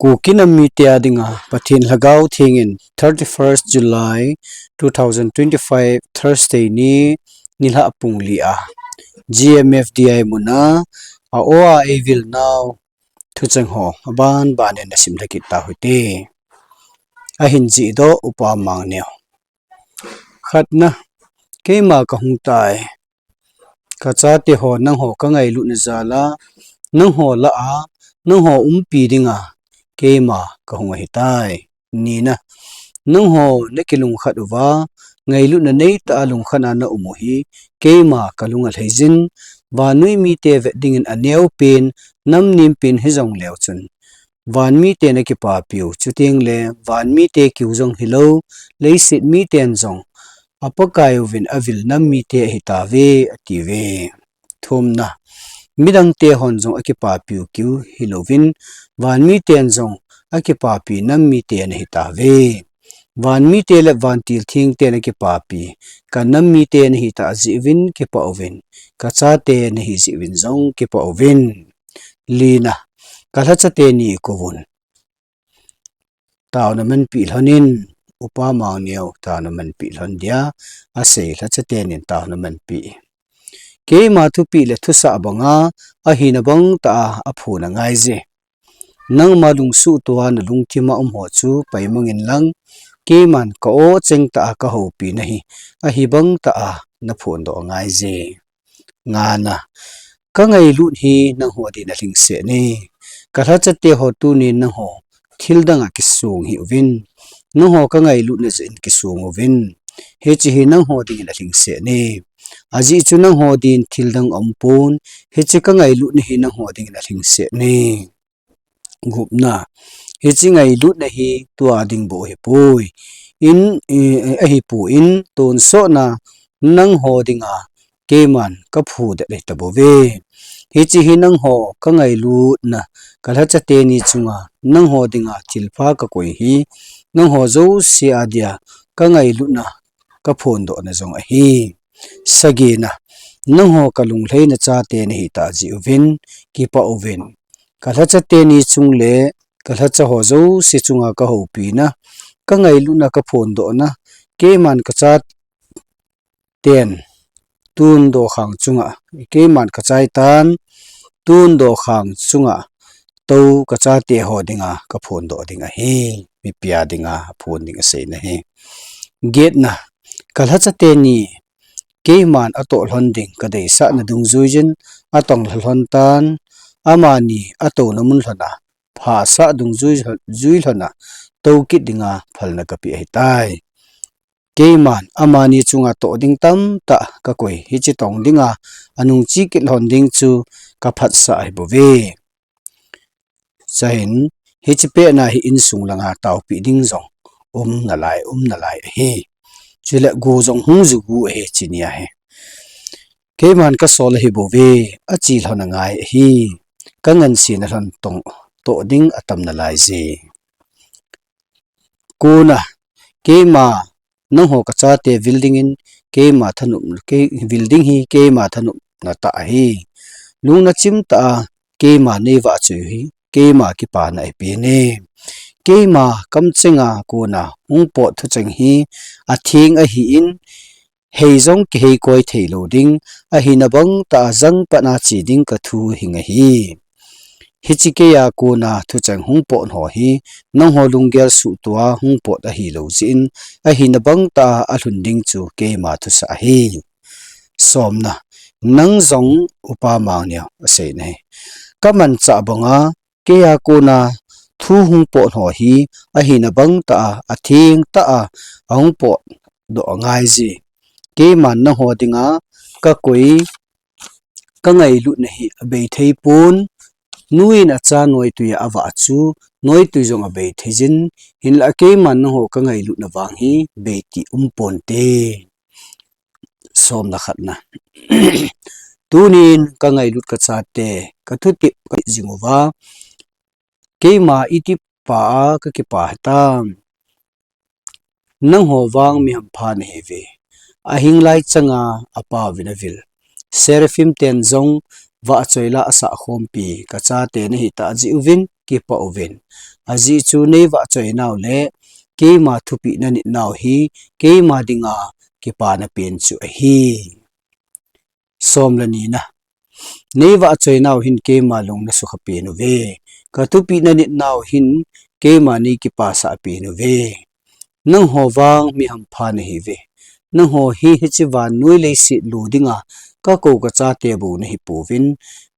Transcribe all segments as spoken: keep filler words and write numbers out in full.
Kuki nam mite a dinga Pathen Lhagao Theng in thirty-first July two thousand twenty-five Thursday ni nilhah pung li a G M F D I muna a aw a eivil nau thucheng ho aban ban in nasim lha kit ta hite. Ahin jih doh Upa Mangneo. Khatna, keima kahung tai. Kachate ho nangho kangailutna jal a, nangho lah a, nangho umpi dinga, keima kahung ahitai. Nina, nangho nakilungkhat uva, ngailutna neitah a lungkhat a naum u hi, keima kalung alhai jin, vannoi mite vet dingin aneopen, nam nempen hijong leu chun, van miten akipapiu, chuteng le van mite kiu jong hilou, leiset miten jong aPakai uvin avil nam mite ahitauve, atiuve. Thumna, midangte hon jong akipapiu kiu hilouvin, van miten jong akipapi nam mite nahitauve. Van mite le vantil thengten akipapi kanam mite nahitah jeh uvin kipah uvin, kachate nahi jeh uvin jong kipah uvin. Lina, kalhachate ni kouvun. Taona manpi lhonin, Upa Mangneo taona manpi lhon dia, asei lhachaten taona manpi. Keima thupeh le thusah banga, ahina bang tah a aphon angaije. Nangma lungsuh tua nalungthim a um ho chu paimang inlang, keiman ka-aw cheng tah a kahoupi nahi, ahi bang tah a naphondoh angaije. Ngana, kangailut hi nangho din alhingset e. Kalhachate ho tunin nangho thildang a kisong hih uvin. Nangho kangailutna jeh in kisong uvin. Hiche hi nangho dingin alhingset e. Ajeh chu nangho din thildang aumpon. Hiche kangailutna hi nangho dingin alhingset e. Gupna, hiche ngailutna hi tua ding bou ahipoi. In, eh, ahipon tonsot na nangho dinga keiman kaphudet ahitauve. Hiche hi nangho kangailutna, kalhachate ni chunga nangho dinga thilpha kakoi hi, nangho jouse a dia kangailutna kaphondohna jong ahi. Sagina, nangho kalunglhaina chate nahitah jeh uvin, kipah uvin. Kalhachate ni chung le kalhacha ho jouse chunga kahoupina, kangailutna kaphondohna, keiman kachaten tun dokhang chunga, keiman kachaitan tun dokhang chunga tou kachate ho dinga kaphondoh ding ahi, mipi a dinga phon ding aseina ahi. Getna, kalhachate ni keiman atoh lhon ding kadeisahna dungjuiyin atong lha lhon tan, amani atouna mun lhon a phasah dungjui, jui lhon a toukit dinga phalna kapeh ahitai. Keiman amani chunga toh ding tamtah kakoi, hiche tong dinga anung che kit lhon ding chu kaphatsah ahibouve. Chuin hiche pet na hi insung langa taopeh ding jong um nalai, um nalai ahi. Chule go jong hung ju gu ahi, chuni ahi. Keiman kasol ahibouve, ache lhon angai ahi. Kangansena lhon tong toh ding atam nalaije. Kona, keima nangho kachate vil dingin, keima thanop, kei, vil ding hi keima thanopna tah ahi. Lungna chim tah a keima neivahchoi u hi keima kipana ipi ne. Keima kamchenga kona hung pot thucheng hi atheng ahin, hei jong kihei koi thei lou ding, ahina bang tah a jangpat a che ding kathu hing ahi. Hiche keiya kona thucheng hung pot ho hi, nangho lunggel suhtoh a hung pot ahilou jeh in, ahina bang tah a alhun ding chu keima thusah ahi. Somna, nang jong Upa Mangneo aseina ahi. Kamanchah banga, keiya kona thu hung pot ho hi, ahina bang tah a, atheng tah a, ahung potdoh angaije. Keiman nangho dinga kakoi, kangailutna hi abei thei pon, nu in acha noitwi a avah chu, noitwi jong abei thei jin, hinlah keiman nangho kangailutna vang hi beiti um ponte. Somna khatna. Tunin kangailut kachate, kathutep kajing uva, keima itih pa a kakipa hitam. Nangho vang mi hampha nahiuve. Ahing lai changa aPa uvin avil Seraphim ten jong vahchoi la asah khompi kachate nahitah jeh uvin, kipah uvin. Ajeh chu neivahchoi nau le keima thupeh nanit nau hi keima dinga kipana pen chu ahi. Som le nina. Neivahchoi nau hin keima lung nasukha pen uve. Kathupeh nanit nau hin keima neikipasah pen uve. Nangho vang mi hampha nahiuve. Nangho hi hiche vannoi leiset lo dinga kakou kachate bou nahipouvin,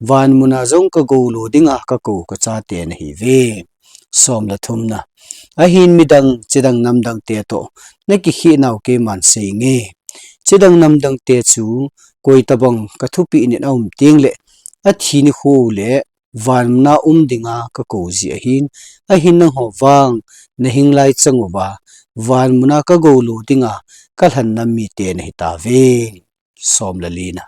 van muna jong kagou lo dinga kakou kachate nahiuve. Som le thumna. Ahin midang, chidang namdang te toh nakikheh nau keiman seinge. Chidang namdang te chu koitabang kathupeh nit aum tengle athi nikho le van muna um dinga kakou ji ahin, ahin nangho vang nahing lai chang uva, van muna kagou lo dinga kalhan nam mite nahitauve. Som le lina.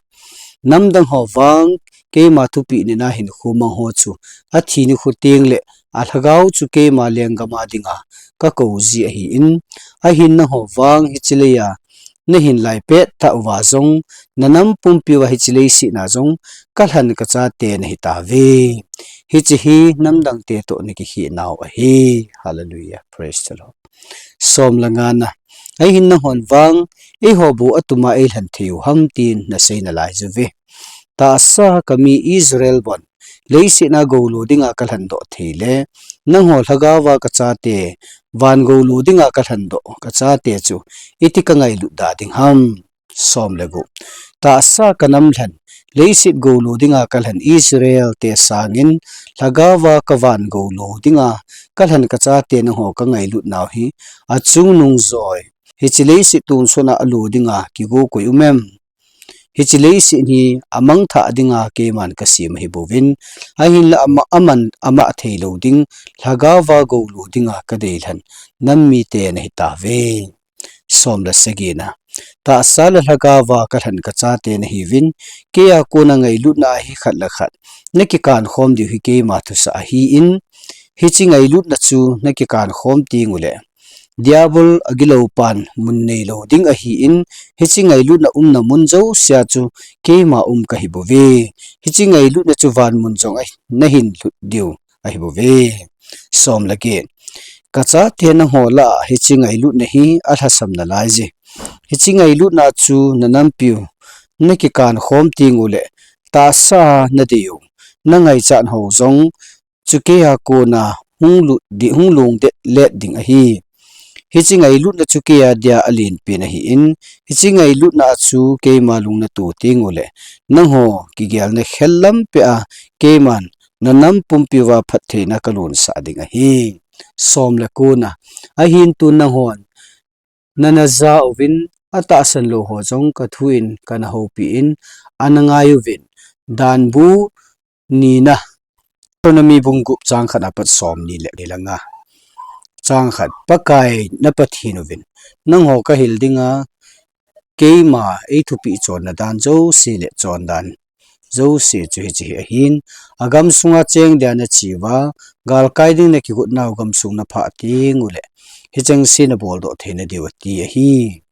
Namdang ho vang keima thupeh nina hinkho mang ho chu athi nikho tengle alhagao chu keima lenggam a dinga kakou ji ahin, ahin nangho vang hiche leiya nahin lai pettah uva jong, nanam pumpiuva hiche leiset na jong kalhan kachate nahitauve. Hiche hi namdang te toh nakikheh nau ahi. Hallelujah. Praise the Lord. Som le ngana. Ahin nanghon vang, eiho bou atuma eilhen thei u ham tin nasei nalai uve. Tahsa kami Israel bon leiset na gou lo dinga kalhen doh thei le, nangho lhagaova kachate, van gou lo dinga kalhen doh kachate chu iti kangailut da ding ham. Som le gup. Tahsa kanam lhen, leiset gou lo dinga kalhen Israel te sangin, lhagaova kavan gou lo dinga kalhen kachate nangho kangailut nau hi achungnung joi. Hiche leiset tonsot a alo dinga kigo koi um em? Hiche leiset hi amangthah dinga keiman kasem ahi bouvin, ahinla ama, aman, ama thei lou ding, lhagaova gou lo dinga kadei lhen nam mite nahitauve. Som le sagina. Tahsa le lhagaova kalhen kachate nahiuvin, keia kona ngailutna hi khat le khat nakikan khom diu hi keima thusah ahin, hiche ngailutna chu nakikan khom teng ule, Diabol agiloupan mun neilou ding ahin, hiche ngailutna umna mun jousea chu keima um kahi bouve. Hiche ngailutna chu van mun jong ahi, nahin lhut diu ahi bouve. Som le get. Kachate nangho lah a hiche ngailutna hi alhasam nalai je. Hiche ngailutna chu nanampiu nakikan khom teng ule, tahsa nadei u, nangaichat ho jong chu keia kona hung lut di, hung lungdet let ding ahi. Hiche ngailutna chu keia dia alen pen ahin, hiche ngailutna chu keima lung nato teng ule, nangho kigelna khel lampi a keiman nanam pumpiuva phattheina kalonsah ding ahi. Som le kona. Ahin tun nanghon nana ja uvin, atahsan lou ho jong kathu in kana houpi in, ana ngai uvin. Danbu nina. Deuteronomy bung gup chang khat apat som ni le ni le nga. Chang khat, Pakai na Pathen uvin nangho kahil dinga, keima eithupeh chonna dan jouse le chondan jouse chu hiche hi ahin, agamsunga cheng dia nache uva, galkai ding nakigot nau gamsung naphah teng ule, hichengse nabol doh thei nadiu ati ahi.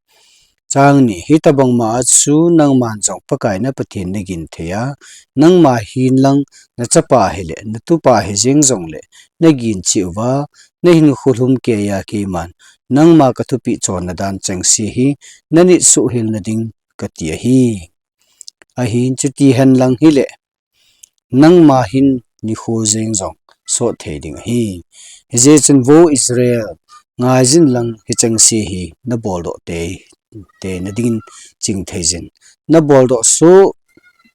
Chang ni, hitobang ma a chu nangman jong Pakai na Pathen nagin thei a, nangma hin lang nachapa hile, natupa hijeng jongle nagin cheh uva, nahinkho lhum keija keiman nangma kathupeh chonna dan chengse hi nanit suhhel nading kati ahi. Ahin chuti hen lang hile, nangma hin nikho jeng jong sot thei ding ahi. Hijeh chun vo Israel, ngaijin lang hichengse hi nabol doh tei, tei nadingin ching thei jin. Nabol doh soh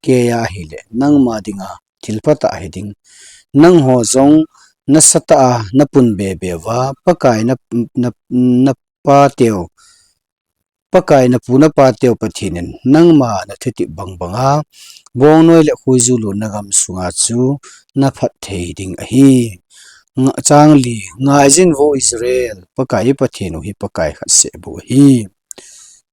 keija hile, nangma dinga thil phatah hiding. Nangho jong nasatah a napun bebe uva, Pakai na, na, napa teu, Pakai napu napa teu Pathen in nangma nathutep bang banga bongnoi le khoiju lonna gamsunga chu naphat thei ding ahi. Nga, chang li, ngaijin vo Israel, Pakai i Pathen u hi Pakai khat seh bou ahi.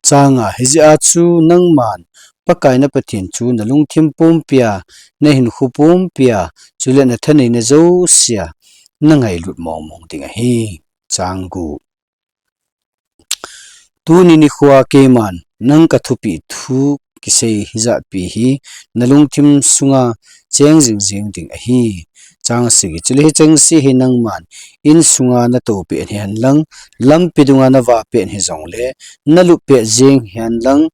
Chang nga, hijeh a chu nangman Pakai na Pathen chu nalungthim pumpia, nahinkho pumpia, chule nathaneina jousea nangailut mong mong ding ahi. Chang gup. Tuni nikhoa keiman nang kathupeh thu kisei hijatpi hi nalungthim sunga cheng jingjing ding ahi. Chang sagi, chule hichengse hi nangman insunga natoupeh hen lang, lampi dunga navapeh hijongle, nalupeh jeng hen lang,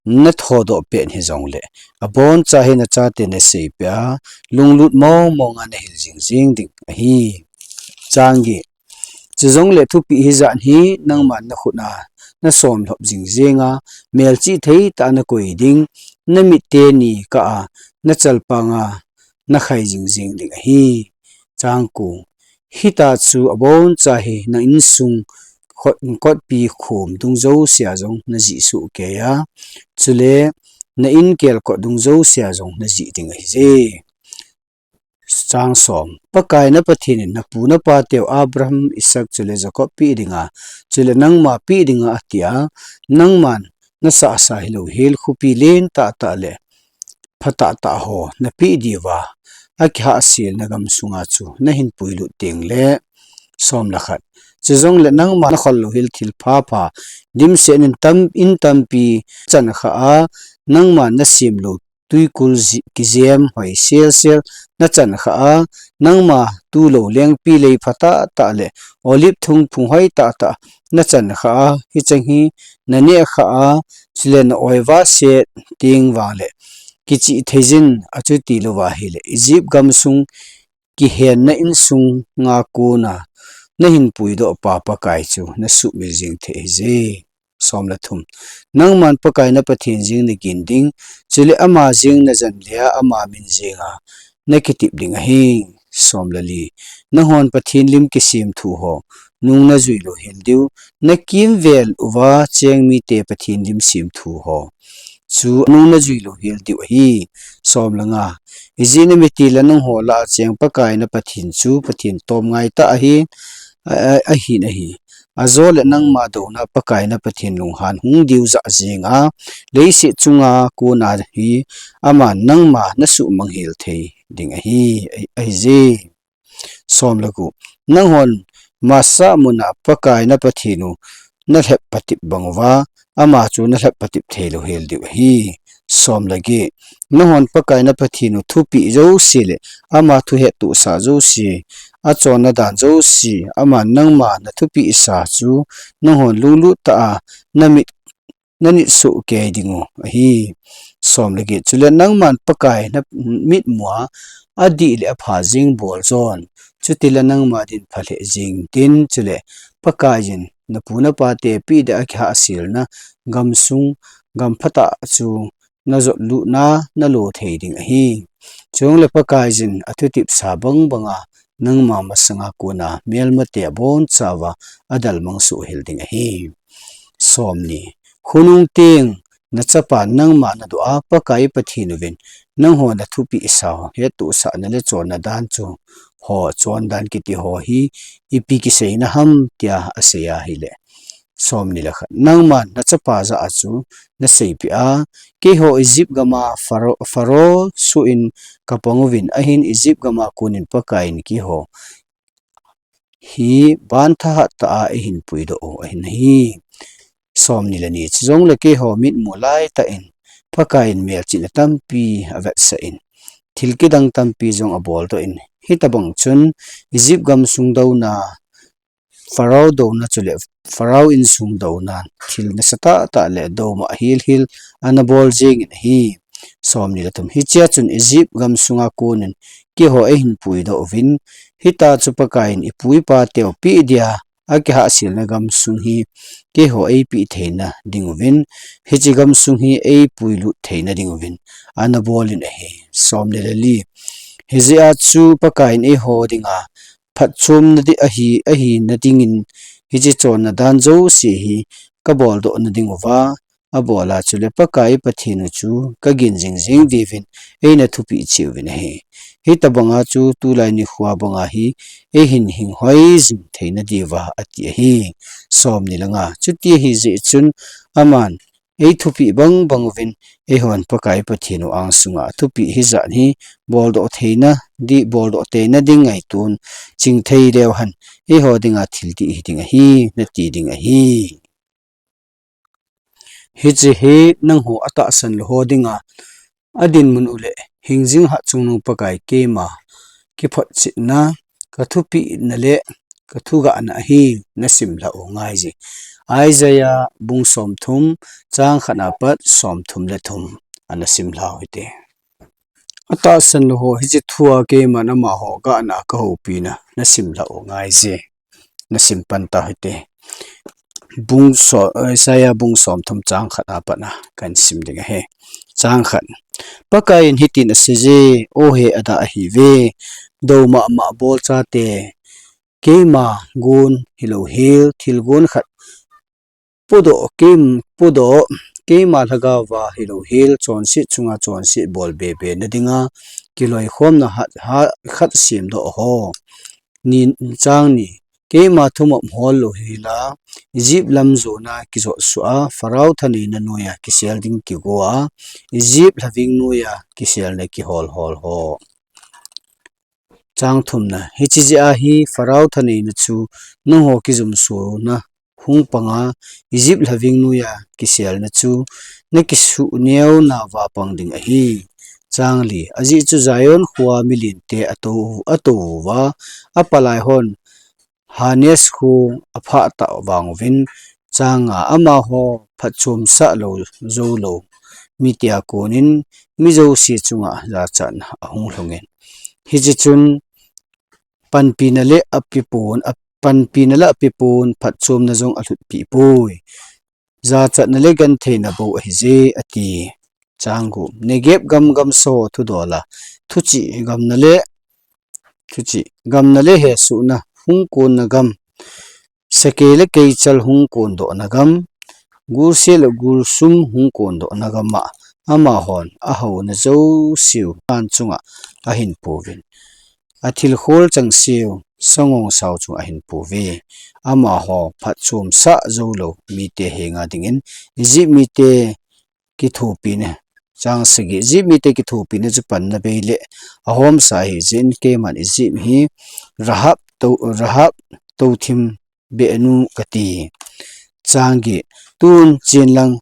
nathodohpeh hijongle, aboncha hi nachate naseipeh a, lunglut mongmonga nahil jingjing ding ahi. Chang get, chujongle thupeh hijat hi nangman nakhut a nasomlhop jingjing a, melchih theitah a nakoi ding, namit teni kah a, nachalpanga nakhai jingjing ding ahi. Chang ko, hitia chu aboncha hi na insung kot, kotpi khom dung jousea jong najih sohkei a, chule na inkelkot dung jousea jong najih ding ahije. Chang som, Pakai na Pathen in napu napateu Abraham, Isaac chule Jacob peh dinga, chule nangma peh dinga atia, nangman nasahsa hilou hel khopi len tahtah le phatah tah ho napeh diuva, akihahselna gamsunga chu nahin puilut tengle, som le khat, chujongle nangma nakhol louhel thil phapha dimset in tam, in tampi chankhah a, nangma nasemlou twikul ji-, kijem hoi selsel nachankhah a, nangma tulou lengpi lei phatah tah le olive thungphung hoi tahtah nachankhah a, hicheng hi nanehkhah a, chule na-oi vaset teng vangle kichih theijin, achutilouva ahile Egypt gamsung kihenna insunga kona nahin puidohpa Pakai chu nasuhmil jeng thei ahije. Som le thum, nangman Pakai na Pathen jeng nagin ding, chule ama jeng najan le a, ama min jenga nakitep ding ahi. Som le li, nanghon Pathen lim kisemthu ho nung najui louhel diu, nakimvel uva cheng mite Pathen lim semthu ho chu nung najui louhel diu ahi. Som le nga, ijeh inem itile nangho lah a cheng Pakai na Pathen chu Pathen tomngai tah ahi, a, a, ahin ahi. Ajole nangma douna Pakai na Pathen lunghan hung diu jah jenga, leiset chunga kona hi aman nangma nasuhmang hel thei ding ahi, ahi, ahije. Som le gup, nanghon Massah muna Pakai na Pathen u nalhep patep bang uva, ama chu nalhep patep thei louhel diu ahi. Som le get, nanghon Pakai na Pathen u thupeh jouse le ama thu hettohsah jouse, achonna dan jouse, aman nangma nathupehsa chu nanghon lunglut tah a namit nanit sohkei dingu ahi. Som le get, chule nangman Pakai namitmua adih le apha jeng bol jon, chutile nangma din phalheh jeng tin, chule Pakaiyin napu napate peh dia akihahselna gamsung, gam phatah chu najot lutna nalo thei ding ahi. Chujongle Pakaiyin athutepsa bang banga nangma masanga kona melmate abonchauva adalmang soh hel ding ahi. Som ni, khonung teng nachapa nangma nadoh a Pakai Pathen uvin nanghon nathupehsa ho hettohsahna le chonna dan chu ho, chondan kiti ho hi ipi kiseina ham tia asei ahile, som ni le khat, nangman nachapa jah a chu naseipeh a, keiho Egypt gama Pharaoh, Pharaoh soh in kapang uvin, ahin Egypt gama konin Pakaiyin keiho hi ban thahat tah a eihin puidoh u ahin ahi. Som ni le ni, chujongle keiho mitmu laitah in Pakaiyin melchihna tampi avetsah in, thil kidang tampi jong aboldoh in, hitobang chun Egypt gamsung douna, Pharaoh douna chule Pharaoh insung douna thil nasatah tah le douma hel hel anabol jengin ahi. Som ni le thum, hichea chun Egypt gamsunga konin keiho eihin puidoh uvin, hitia chu Pakaiyin ipu ipateu peh dia akihahselna gamsung hi keiho eipeh theina dinguvin, hiche gamsung hi eipuilut theina dinguvin anabolin ahi. Som ni le li, hijeh a chu Pakaiyin eiho dinga phatchomna di ahi, ahina dingin hiche chonna dan jouse hi kaboldohna dinguva, abola chule Pakai Pathen u chu kagin jingjing diuvin eina thupeh cheh uvin ahi. Hitobanga chu tulai nikhoa banga hi eihin hinghoi jing theina diuva ati ahi. Som ni le nga, chuti ahijeh chun aman eithupeh bang bang uvin, eihon Pakai Pathen u angsunga thupeh hijat hi boldoh theina di, boldoh theina ding ngaito ching thei leu hen, eiho dinga thil dih hiding ahi, nati ding ahi. Hiche hi nangho atahsan lou ho dinga adinmun u le hingjing hatchungnung Pakai keima kiphotchetna, kathupeh na le kathugahna ahi, nasim lhah u ngaije. Isaiah bung somthum, chang khat apat somthum le thum ana sim lhau hite. Atahsan lou ho hiche thua keiman amaho gahna kahoupina nasim lhah u ngaije. Nasim pan tau hite. Bung so, Isaiah bung somthum chang khat apatna kahin sim ding ahi. Chang khat. Pakaiyin hitin aseije, O he ada ahiuve, dou mama bol chate, keima gon hilou hel, thil gon khat podoh, keim, podoh, keima lhagaova hilou hel, chonset chunga chonset bol bebe nadinga kiloikhomna hat, hat, khat semdoh ho. Ni, chang ni, keima thumop hol lou hela, Egypt lam jona kijot suh a, Pharaoh thaneina noiya kisel ding kigo a, Egypt lhaving noiya kiselna kihol hol ho. Chang thumna, hiche jeh a hi Pharaoh thaneina chu nangho kijumsona hung panga, Egypt lhaving noiya kiselna chu nakisuh neo nauva pang ding ahi. Chang li, ajeh chu Zion khoa milinte atou, atou uva, apalai hon Hanes kho aphah tah vang uvin, chang nga, amaho phatchomsah lou, joulou mite a konin mi jouse chunga jachatna ahung lhungin. Hiche chun panpina le apepon, a, panpina le apepon, phatchomna jong alhutpeh poi. Jachatna le gentheina bou ahije, ati. Chang gup. Negeb gam gamsa ho thudola, thuchih gamna le, thuchih gamna le hesohna hung konna gam, sakei le keichal hung kondohna gam, gulse le gulsum hung kondohna gam a, amahon ahouna jouseu han chunga ahin pouvin. Athilkhol changseu, sangongsau chunga ahin pouve. Amaho phatchomsah joulou mite henga dingin, Egypt mite kithopina, chang sagi, Egypt mite kithopina chu panna bei le ahomsa ahijeh in keiman Egypt hi Rahab tou, Rahab touthim behnu kati. Chang get, tun chen lang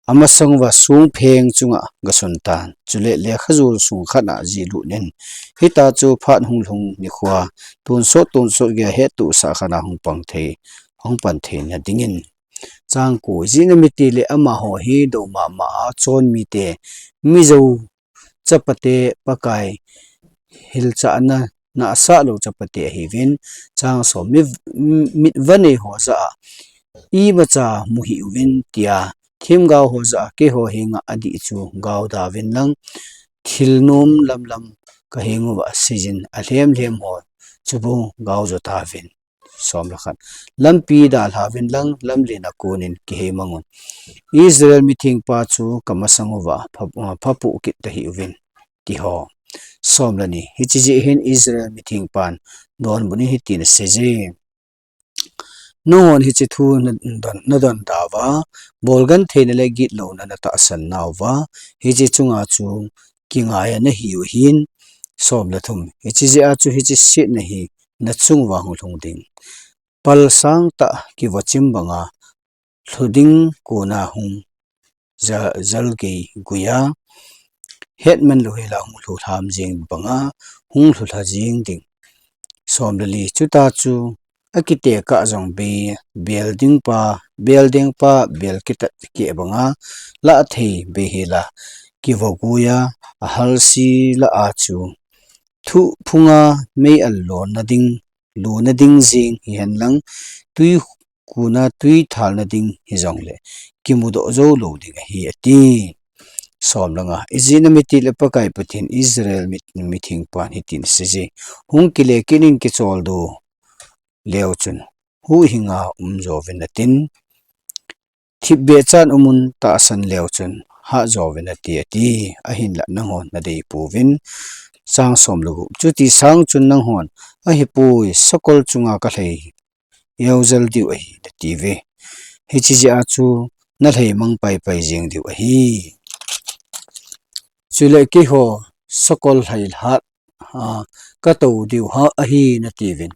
amasang uva songpheng chunga gasun tan. Chule lekha jol sung khat a jihlut in, hitia chu phat hung lhung nikhoa tonsot tonsot geiya hettohsah khat a hung pang thei, hung pan theina dingin. Chang ko, ijeh inem itile amaho hi dou mama a chon mite, Mizo chapate, Pakai hilchahna nahsah lou chapate ahiuvin. Chang som, mi, mitvah nei ho jah a imacha mu hih uvin tia themgao ho jah a keiho henga adih chu gaoda uvin lang, thil nom lamlam kaheng uva seijin alhem lhem ho chu bou gaojo tauvin. Som le khat. Lampi dalha uvin lang, lamlen a konin kihei mang un. Israel mithengpa chu kamasang uva pha, phapoh kit tahih uvin, ti ho. Som le ni. Hiche jeh hin Israel mithengpan donbutnin hitin aseije. Nanghon hiche thu nadon, nadon dauva, bolgentheina le gitlouna natahsan nauva, hiche chunga chu kingaiya nahiu ahin. Som le thum. Hiche jeh a chu hiche setna hi nachung uva hung lhung ding. Pal sangtah kivochim banga lhu ding kona hung ja, jalgei guiya, hetman lou hela hung lhulham jeng banga hung lhulha jeng ding. Som le li. Chuta chu akitekah jong bei, bel dingpa, bel dengpa bel kitat keh banga lah thei bei hela kivo guiya, ahalsi lah a chu thuh phunga mei al lona ding, lona ding jeng hihen lang, twi kona twi thalna ding hijongle kimudoh joulou ding ahi, ati. Som le nga. Ijeh inem itile Pakai Pathen Israel mi, mithengpan hitin aseije. Hung kile kit in, kicholdo leu chun huhhinga umjo uvin atin, thipbeh chan umun, tahsan leu chun hahjo uvin ati, ati. Ahinlah nanghon nadei pouvin. Chang som le gup. Chuti sang chun nanghon, ahipoi, sakol chunga kalhai eojel diu ahi, natiuve. Hiche jeh a chu nalhai mang paipai jeng diu ahi. Chule keiho sakol lhai lhat, a, katou diu ha ahi, natiuvin.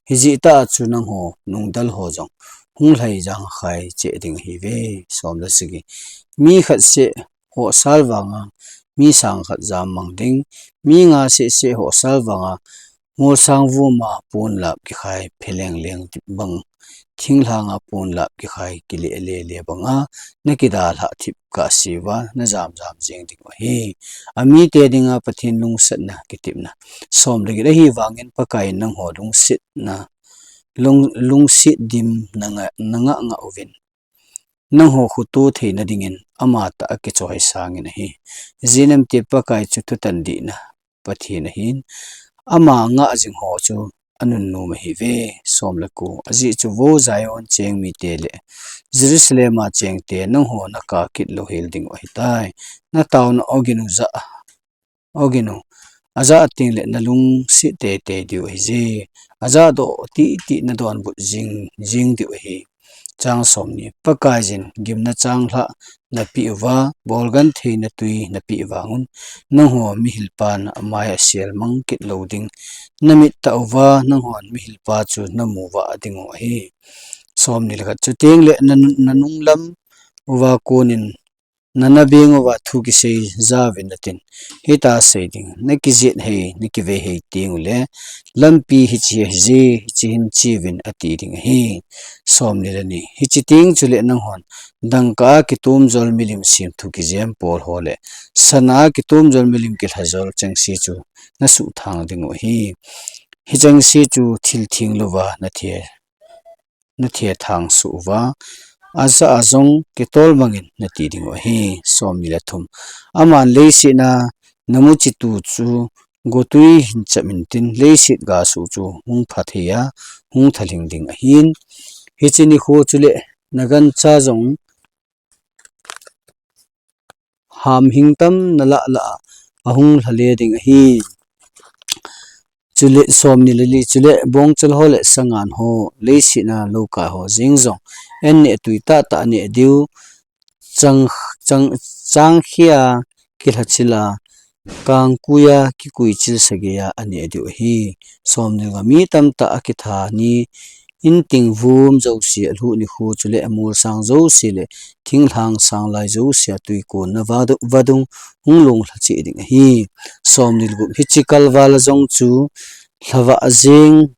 Hijeh tah a chu nangho nungdal ho jong hung lhai jang khai cheh ding ahiuve. Som le sagi. Mi khat seh hohsal vanga mi sang khat jam mang ding, mi nga seh seh hohsal vanga molsang vuma ponlap kikhai pheleng leng bang, thinglhanga ponlap kikhai kile le le banga na kidalhah thip kahseuva na jam jam jeng ding u ahi. Amite dinga Pathen lungsetna kitepna. Som le get. Ahivangin Pakaiyin nangho lungsetna, lung, lungset dim na nga, na nga nga uvin. Nangho khutu theina dingin amatah akichoi sangin ahi. Ijeh inem itile Pakai chu thutan dihna Pathen ahin, ama ngah jing ho chu anunnom ahiuve. Som le ko. Ajeh chu vo Zion cheng mite le Jerusalem a chengte, nangho nakah kit louhel ding u ahitai. Nataona ogin u jah, ogin u ajah teng le nalungset teitei diu ahije. Ajah doh titi nadonbut jing, jing diu ahi. Chang somni. Pakaiyin gimna changlhah napeh uva, bolgentheina tui napeh vang'un, nangho mihilpan amai a selmang kit lou ding namit tah uva, nanghon mihilpa chu namu vah ding u ahi. Somni le khat. Chuteng le na, nanunglam uva konin, nanabeng uva thu kisei jauvin natin, hitia sei ding, nakijet hei, nakivei hei teng ule, lampi hiche ahije, hiche hin cheuvin ati ding ahi. Somni le ni. Hiche teng chule nanghon dangka a kitomjol milim semthu kijem pol ho le sana a kitomjol milim kilhajol chengse chu nasuhthang ding u ahi. Hichengse chu thil theng louva nathe, nathethang soh uva, ajah a jong kitol mangin nati ding u ahi. Somni le thum. Aman leiset a namuchi tu chu gotwi hin chap intin, leiset gasuh chu hung phathei a, hung thalhing ding ahin. Hiche nikho chule nagancha jong hamhing tam nalah lah a ahung lhale ding ahi. Chule somni le li. Chule bongchal ho le sangan ho, leiset a loukai ho jeng jong, an neh tui tahtah aneh diu, chang, chang, changkhia kilhachil a, kangkuiya kikuichil sageiya aneh diu ahi. Somni le nga. Mi tamtah akitha ni, inting vum jouse, alhuh nikho chule amolsang jouse le thinglhang sanglai jouse a twikonna vadung, vadung hung longlha cheh ding ahi. Somni le gup. Hiche kalval a jong chu lhavah jeng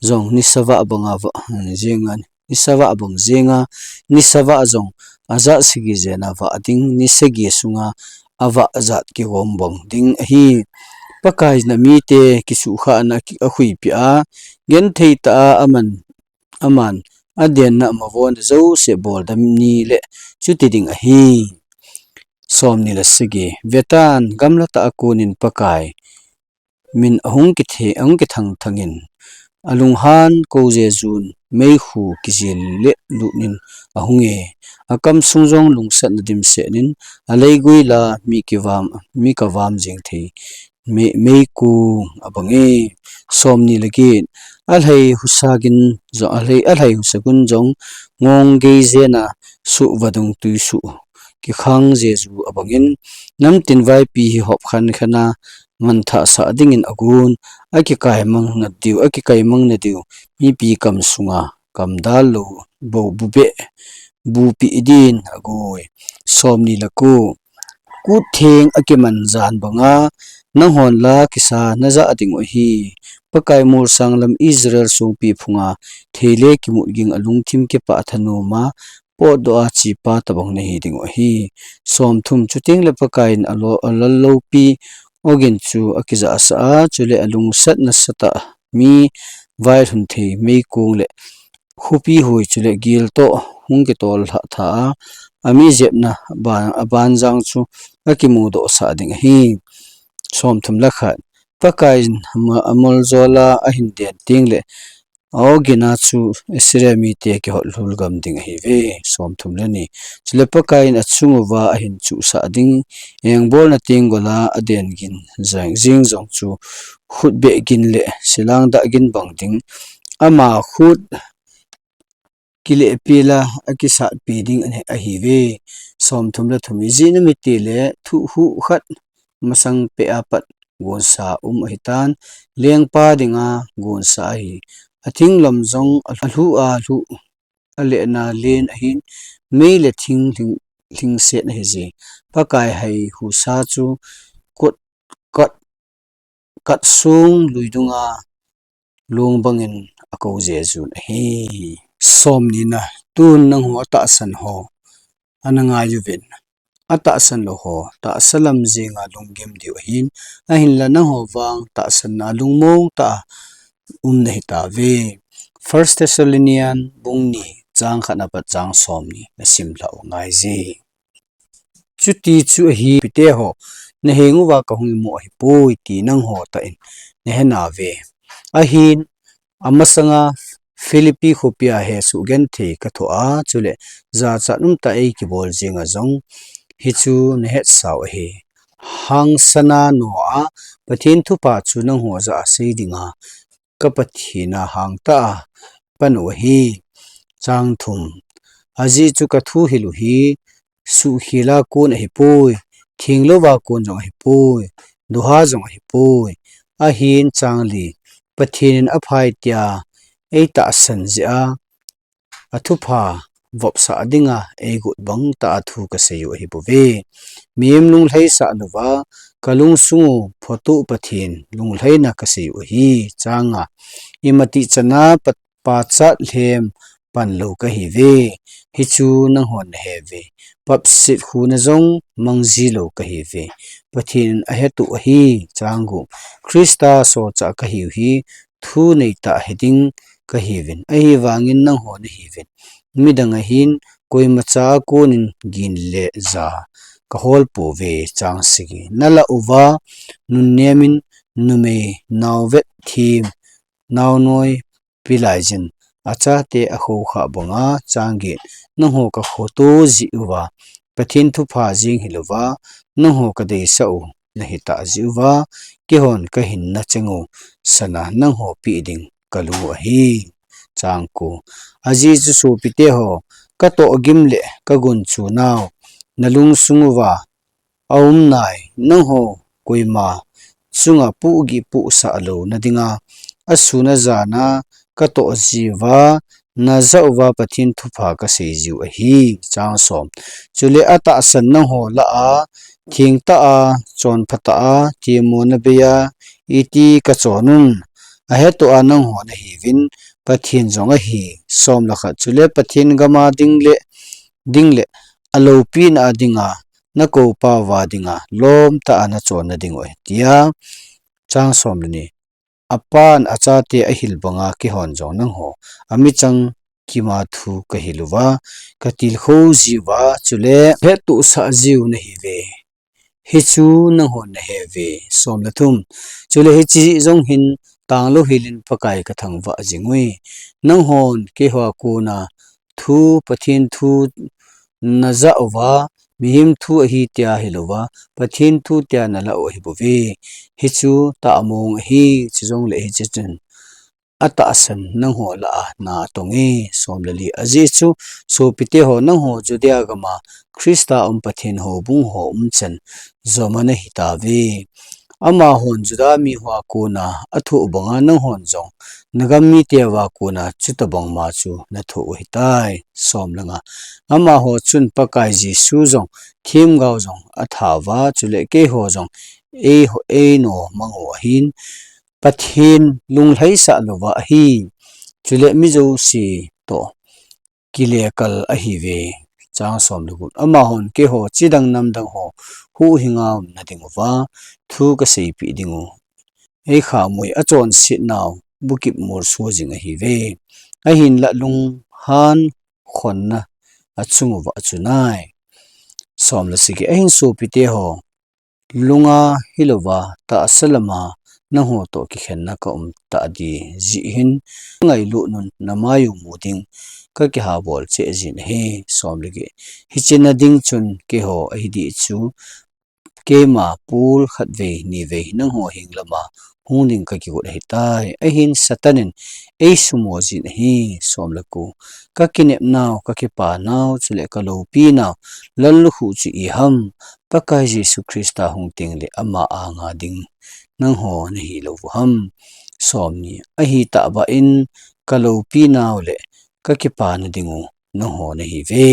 jong nisavah banga vah, jenga, nisavah bang jenga, nisavah jong ajah sagi jena vah ding, nisagi sunga avah jat kigom bang ding ahi. Pakaiyin amite kisuhkhahna a, akhuipeh a, genthei tah a aman, aman adenna amavonna jouse boldam ni le chuti ding ahi. Somni le sagi. Vetan, gamla tah a konin Pakai min ahung kithe, ahung kithang thangin, alunghan kou jejun meikhu kijil le lutnin ahunge. Akam sung jong lungsatna dimsetnin, aleiguila mi kivam, mi kavam jeng thei mei, meikong abange. Somni le get. Alhai husa gin jong, alhai, alhai husa gun jong ngong gei jena suh vadung tui suh kikhang jeju abangin, namtin vaipi hi hop khan khan a manthah sah dingin agon, akikaimang nadiu, akikaimang nadiu mipi kam sunga kamdal lou bou bubeh bupeh din agoi. Somni le ko. Kut theng akiman jan banga nanghon la kisa najah ding u ahi. Pakai molsang lam Israel songpi phunga theile kimut ging alungthim kipah thanoma potdoh a chepa tabang nahi ding u ahi. Somthum. Chuteng le Pakaiyin alo, alal loupi ogin chu akijahsah a, chule alungsat nasatah mi vailhun thei meikong le khopi hoi chule gil toh hung kitol lhah tha a, ami jepna aban, abanjang chu akimudoh sah ding ahi. Somthum le khat. Pakaiyin ama, amoljol a ahin den teng le, aogin a chu Assyria mite kihot lhul gam ding ahiuve. Somthum le ni. Chule Pakaiyin achung uva ahin chuhsah ding engbolna tenggol a aden gin jeng, jeng jong chu khutbeh gin le silang dah gin bang ding, ama khut kilehpel a akisatpi ding ahiuve. Somthum le thum. Ijeh inem itile thuh huh khat masang peh a pat gonsa um ahitan, lengpa dinga gonsa ahi. Athinglom jong alhuh a lhuh alena len ahin, mei le thing lhing, lhingset ahije. Pakai hai husa chu kot, kot, kat sung lui dunga long bangin ako jejun ahi. Somnina, tun nangho atahsan ho ana ngai uvin, atahsan lou ho tahsa lam jenga lunggim diu ahin, ahinla nangho vang tahsanna lungmong tah a um nahitauve. First Thessalonian bung ni, chang khat apat chang somni nasim lhah u ngaije. Chuti chu ahi, sopi teho, naheng uva kahung imu ahipoi ti nangho tah in nahenauve. Ahin, amasanga Philippi khopia hesoh genthei kathoh a, chule jachat umtah eikibol jenga jong hichu nahetsau ahi. Hangsan a noa Pathen thupha chu nangho jah a sei dinga ka Pathen a hangtah a pan u ahi. Chang thum. Ajeh chu kathu hil u hi suhkhel a kon ahipoi, thenglouva kon jong ahipoi, doha jong ahipoi. Ahin chang li, Pathen in aphai tia eitahsan jeh a, athupha vopsah dinga eigot bang tah a thu kasei u ahibouve. Mihem lunglhaisah louva, kalungsung u photo Pathen lunglhaina kasei u ahi. Chang nga, imatih chana pa, pachat lhem pan lou kahiuve. Hichu nanghon naheuve. Papset khuna jong mang ji lou kahiuve. Pathen in ahet u ahi. Chang gup, Christa solchah kahiu hi thu neitah hiding kahiuvin, ahivangin nangho nahiuvin. Midang ahin koimacha a konin gin le ja kahol pouve. Chang sagi, nalah uva nunnem in numei naovet them, naonoi pilai jin, achate akhoukhah banga. Chang get, nangho kakhoto jeh uva Pathen thupha jeng hilouva nangho kadeisah u nahitah jeh uva, keihon kahinna cheng u sana nangho peh ding kalung u ahi. Chang ko, ajeh chu sopi teho, katoh gim le kagunchu nau nalungsung uva aum nai, nangho koima chunga pohgih pohsah louna dinga, asun ajan a katoh jiuva najah uva Pathen thupha kasei jiu ahi. Chang som, chule atahsan nangho lah a, thengtah a, chonphatah a, themmo nabei a, iti kachon un, ahettoh a nangho nahiuvin, Pathen jong ahi. Som le khat, chule Pathen gam a ding le, ding le, aloupina a dinga, nakoupauva dinga, lomtah a nachonna ding u ahi, tia. Chang som le ni, apan achate ahil banga keihon jong nangho amichang kima thu kahil uva, katilkhou jiuva, chule hettohsah jiu nahiuve. Hichu nanghon naheuve. Som le thum, chule hiche jong hin tanglou helin Pakai kathangvah jing uve. Nanghon keiho a kona thu, Pathen thu najah uva, mihem thu ahi tia hilouva, Pathen thu tia nalah u ahibouve. Hichu tahmong ahi, chujongle hiche chun atahsan nangho lah a na atonge. Som le li, ajeh chu sopi teho, nangho Judea gam a Christa um Pathen houbung ho umchan joma nahitauve. Amahon Juda miho a kona athoh banga nanghon jong nagam mite uva kona chutobang ma chu nathoh u ahitai. Som le nga, amaho chun Pakai Jesu jong themgao jong athauva, chule keiho jong ei, einomang u ahin, Pathen lunglhaisah louva ahi, chule mi jouse toh kilekal ahiuve. Chang som le gup, amahon keiho chidang namdang ho huhhinga umna dinguva thu kaseipeh dingu, eikhamui achonset nau bukip molso jing ahiuve. Ahinlah lunghan khonna achunguva achun nai. Som le sagi, ahin sopi teho, lunga hilouva tahsa lama nangho toh kikhenna kaum tah ding jeh hin, ngailut un namai u mu ding kakihabol cheh jin ahi. Som le get, hiche na ding chun keiho ahi ding chu, keima Paul khatvei nivei nangho heng lama hung ding kakigot ahitai. Ahin Satan in eisumo jin ahi. Som le ko, kakinepnau, kakipanau, chule kaloupinau lallukhuh chu iham? Pakai Jesu Christa hung tengle ama anga ding nangho nahilou u ham? Som ni, ahitah beh in kaloupinau le kakipana ding u nangho nahiuve.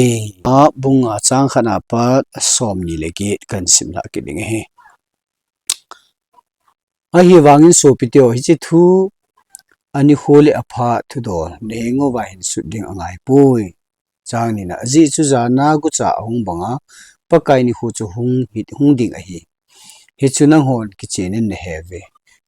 A bung nga chang khat apat som ni le get kahin simlha kit ding ahi. Ahivangin sopite ho, hiche thu anikho le apha thudol nahenguva hin sut ding angaipoi. Chang ni na, ajeh chu jana gucha ahung banga Pakai nikho chu hung, hung ding ahi. Hichu nanghon kichen in naheuve.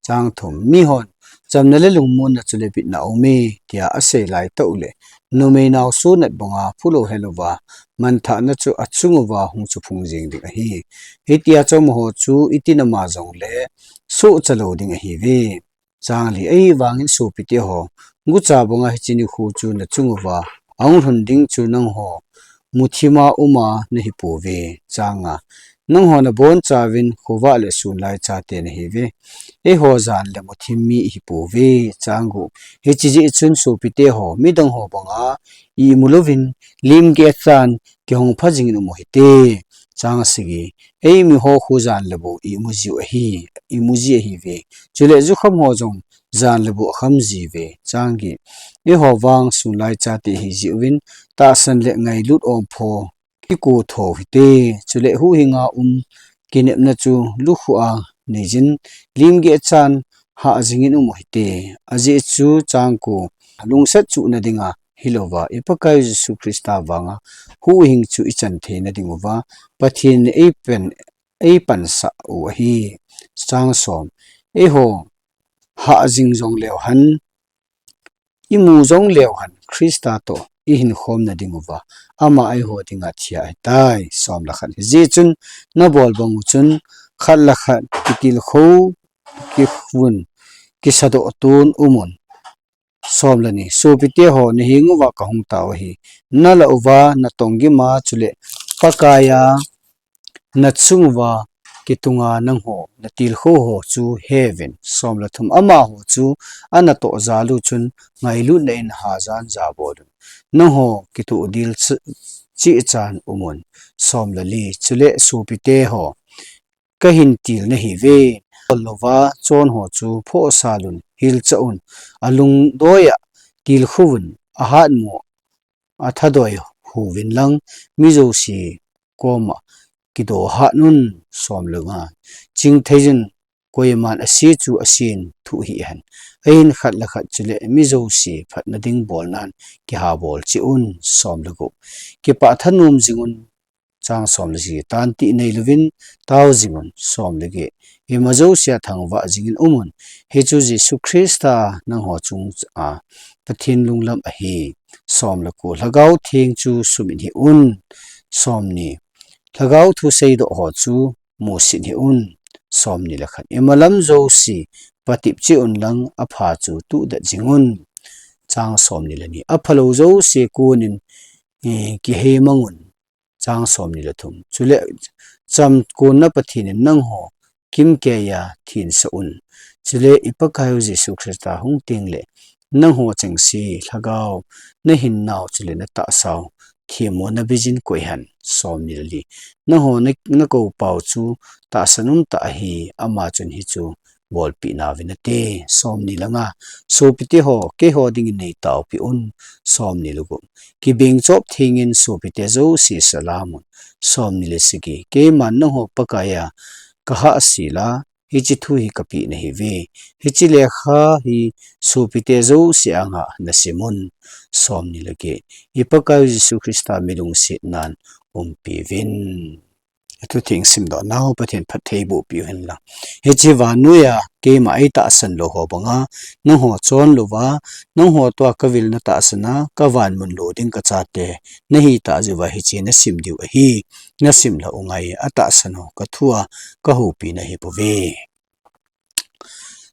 Chang thum, mihon, chamna le lungmonna chule bitna aume, tia asei laitah uleh, numei naoso nat banga phulou helouva, manthahna chu achunguva hung chuphung jeng ding ahi. Hitia chu amaho chu itin ama jongle sohcha lou ding ahiuve. Chang li, ahivangin sopite ho, gucha banga hiche nikho chu nachunguva ahung lhun ding chu nangho muthima uma nahipouve. Chang nga, nangho nabonchauvin khovah le sunlai chate nahiuve. Eiho jan le muthim mi ihipouve. Chang gup, hiche jeh chun sopite ho, midang ho banga imu louvin, lim geh chan kihong pha jingin umu hite. Chang sagi, eimi ho khu jan le bu imu jiu ahi, imu ji ahiuve. Chule jukham ho jong jan le bu akham jiuve. Chang get, eiho vang sunlai chate ihi jeh uvin, tahsan le ngailut ompho kiko thou hite. Chule huhhinga um kinepna chu lukhuh a neijin, lim geh chan hah jingin umu hite. Ajeh chu chang ko, lungset chuhna dinga hilouva, i Pakaiu Jesu Christa vanga huhhing chu ichan theina dinguva, Pathen in eipan, eipansah u ahi. Chang som, eiho hah jing jongleu hen, imu jongleu hen, Christa toh ihinkhomna dinguva, ama eiho dinga thi ahitai. Som le khat, hijeh chun nabol bang u chun khat le khat kitilkhou, kivun, kisadoh ton umun. Som le ni, sopite ho, nahenguva kahung tao ahi. Nalah uva natong gima chule Pakaiya nachunguva kitunga nangho natilkhou ho chu heuvin. Som le thum, amaho chu anatoh jal u chun ngailutna in hajan ja bol un. Nangho kitoh dil ch-, cheh chan umun. Som le li, chule sopite ho, kahin til nahiuve. Louva chon ho chu phohsal un, hilchah un, alungdoiya tilkhouvun, ahatmo athadoi houvin lang, mi jouse koma kidohat un. Som le nga, chingtheijun, koiman ase chu asen thu hih hen. Ahin khat le khat chule mi jouse phatna ding bolnan kihabol cheh un. Som le gup, kipah thanom jingun. Chang som le sagi, tantih neilouvin tao jingun. Som le get, ima jousea thangvah jingin umun. Hichu Jesu Christa nangho chunga Pathen lunglam ahi. Som le ko, Lhagao Theng chu sumin hih un. Som ni, Lhagao thu seidoh ho chu musit hih un. Som ni le khat, imalam jouse patep cheh un lang apha chu tuhdet jingun. Chang som ni le ni, aphalou jouse konin, eh, kihei mang un. Chang som ni le thum, chule chamkonna Pathen in nangho kimkeiya thinsah un. Chule i Pakaiu Jesu Christa hung tengle nangho chengse Lhagao nahinnau chule natahsau themmo nabeiyin koi hen. Som ni le li, nangho na, nakoupau chu tahsan umtah ahi, ama chun hichu bolpehna uvin ate. Som ni le nga, sopite ho, keiho dingin neitaopi un. Som ni le gup, kibeng chop thengin sopite jouse salam un. Som ni le sagi, keiman nangho Pakaiya kahahsel a, hiche thu hi kapeh nahiuve. Hiche lekha hi sopite jouse anga nasim un. Som ni le get, i Pakaiu Jesu Christa milungsetnan umpiuvin. Athutheng simdoh nau Pathen phattheiboh piu hen lang. Hiche vannoiya keima eitahsan lou ho banga, nangho chon louva, nangho toh kavilna tahsan a, kavanmun lo ding kachate nahitah jeh uva hiche nasim diu ahi. Nasim lhah u ngai, atahsan ho kathua kahoupi nahibouve.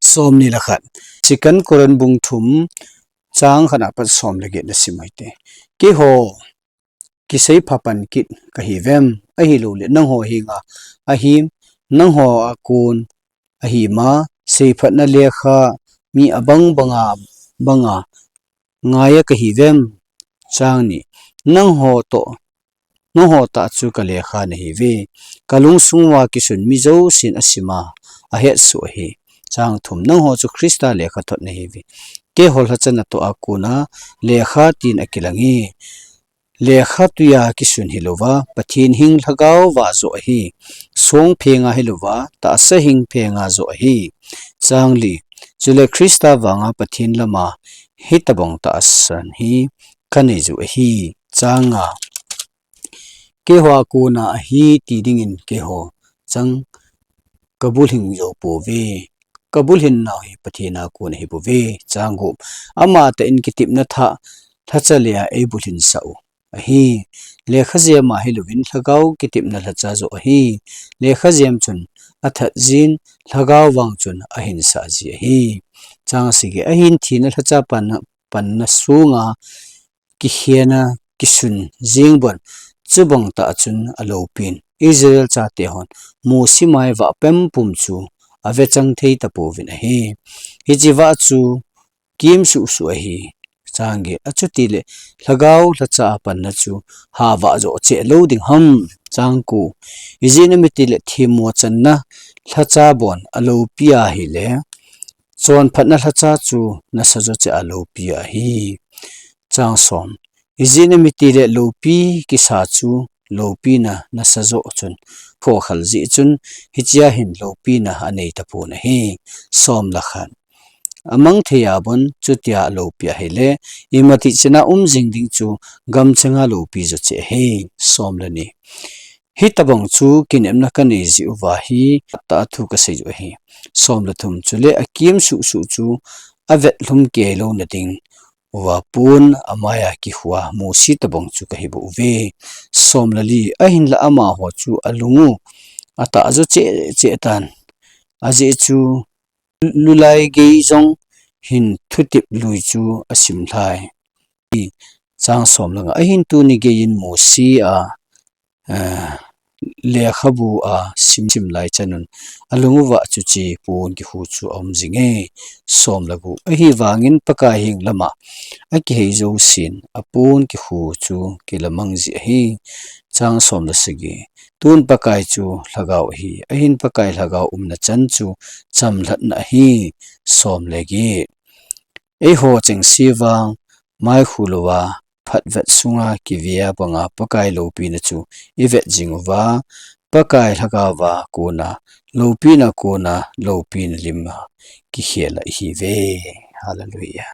Som ni le khat, Second Corinth bung thum, chang khat apat som le get nasim u hite. Keiho kiseipha pan kit kahiuvem, ahilouleh nangho henga ahim, nangho a kon ahima, seiphatna lekha mi abang banga, banga ngaiya kahiuvem? Chang ni, nangho toh, nangho tah chu kalekha nahiuve. Kalungsung uva kisun mi jousen asima, ahetsoh ahi. Chang thum, nangho chu Christa lekhathot nahiuve. keiho lhacha natoh a kona lekha tin akilang e. Lekha tuiya kisun hilouva, Pathen hing lhagao va joh ahi. Song phenga hilouva, tahsa hing phenga joh ahi. Chang li, chule Christa vanga Pathen lama hitobang tahsan hi kanei u ahi. Chang nga, keiho a kona ahi ti dingin keiho chang kabulhing jou pouve. Kabulhin nau hi Pathen a kon ahi bouve. Chang gup, amatah in kitepna thah lhacha le a eibulhin sah u ahi. Lekha jem a hilouvin lhagao kitepna lhacha joh ahi. Lekha jem chun athat jin, lhagao vang chun ahin sah ji ahi. Chang sagi, ahin thina lhacha panna, panna sunga kikhena kisun jeng bon, chubang tah chun aloupin Israel chate hon Mosi mai vah pempum chu avechang thei tapouvin ahi. Hiche vah chu kim suhsuh ahi. Chang get, achutile lhagao lhacha a panna chu ha vah joh cheh lou ding ham? Chang ko, ijeh inem itile themmo channa lhacha bon aloupi ahile, chonphatna lhacha chu nasa joh cheh aloupi ahi. Chang som, ijeh inem itile loupi kisa chu loupina nasa joh chun khokhal jeh chun hichea hin loupina anei tapon ahi. Som le khat, amang thei a bon chutia aloupi ahile, imatih chana um jing ding chu gamchenga loupi joh cheh ahi. Som le ni, hitobang chu kinepna kanei jeh uva hi tah thu kasei u ahi. Som le thum, chule akim suhsuh chu avetlhum kei louna ding uva pon amaiya kihua Mosi tobang chu kahi bouve. Som le li, ahinla amaho chu alung u atah joh cheh cheh tan, ajeh chu lulai gei jong hin thutep lui chu asim lhai. Chang som le nga, ahin tuni geiyin Mosi a, eh, lekhabu a simsim lai chanun alung uva chuche pon kikhu chu aum jinge. Som le gup, ahivangin Pakai hing lama akihei jousen apon kikhu chu kilamang ji ahi. Chang som le sagi, tun Pakai chu lhagao ahi, ahin Pakai lhagao umna chan chu chamlhatna ahi. Som le get, eiho chengse vang mai khu louva phatvet sunga kivea banga Pakai loupina chu ivet jing uva, Pakai lhagaova kona loupina kona loupina lima kikhel a ihiuve. Hallelujah.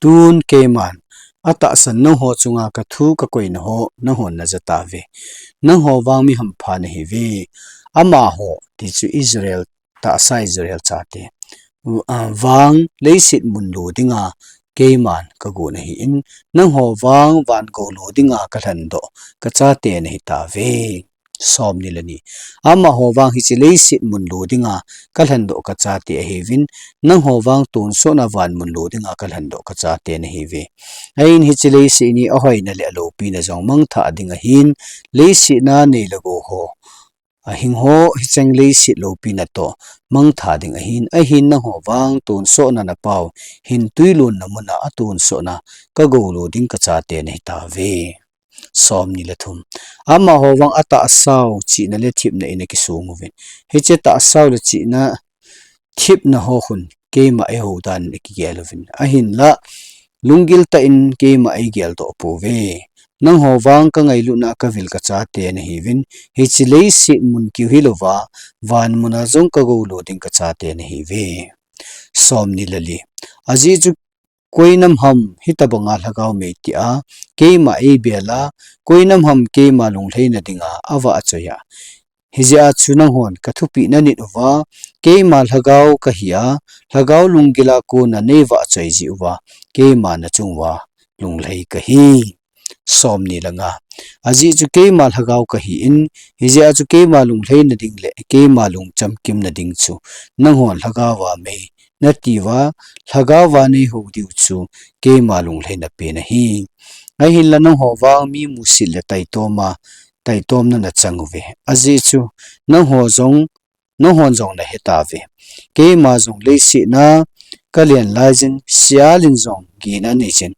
Tun keiman atahsan nangho chunga kathu kakoina ho nanghon naja tauve. Nangho vang mi hampha nahiuve. Amaho, ti chu Israel, tahsa Israel chate, uh, vang leiset mun lo dinga keiman kagon ahin, nangho vang van gou lo dinga kalhendoh kachate nahitauve. Som ni le ni. Amaho vang hiche leiset mun lo dinga kalhendoh kachate ahiuvin, nangho vang tonsotna van mun lo dinga kalhendoh kachate nahiuve. Ahin hiche leiset hi ahoina le aloupina jong mangthah ding ahin, leiset a nei le gou ho, ahing ho, hicheng leiset loupina toh mangthah ding ahin, ahin nangho vang tonsotna napao hin tui lonna muna atonsotna kagou lo ding kachate nahitauve. Som ni le thum. Amaho vang atahsau chihna le thepna in akisong uvin, hiche tahsau le chihna thepna ho khun keima eihou dan in akigel uvin, ahinla lunggil tah in keima eigeldoh pouve. Nangho vang kangailutna a kavil kachate nahiuvin, hiche leiset mun kiu hilouva, van muna jong kagou lo ding kachate nahiuve. Som ni le li. Ajeh chu koi nam ham hitobanga lhagao mei tia keima eibel a, koi nam ham keima lunglhaina dinga avahchoi a, hijeh a chu nanghon kathupeh nanit uva, keima lhagao kahi a, lhagao lunggil a kona neivahchoi jeh uva, keima nachung uva lunglhai kahi. Som ni le nga. Ajeh chu keima lhagao kahin, hijeh a chu keima lunglhaina ding le keima lungchamkimna ding chu nanghon lhagaova mei natiuva, lhagaova neihou diu chu keima lunglhaina pen ahi. Ahinla nangho vang mi musit le taitoma, taitomna nachang uve. Ajeh chu nangho jong, nanghon jong nahetauve. Keima jong leiset a kalen laijin, sial in jong gihna aneiyin,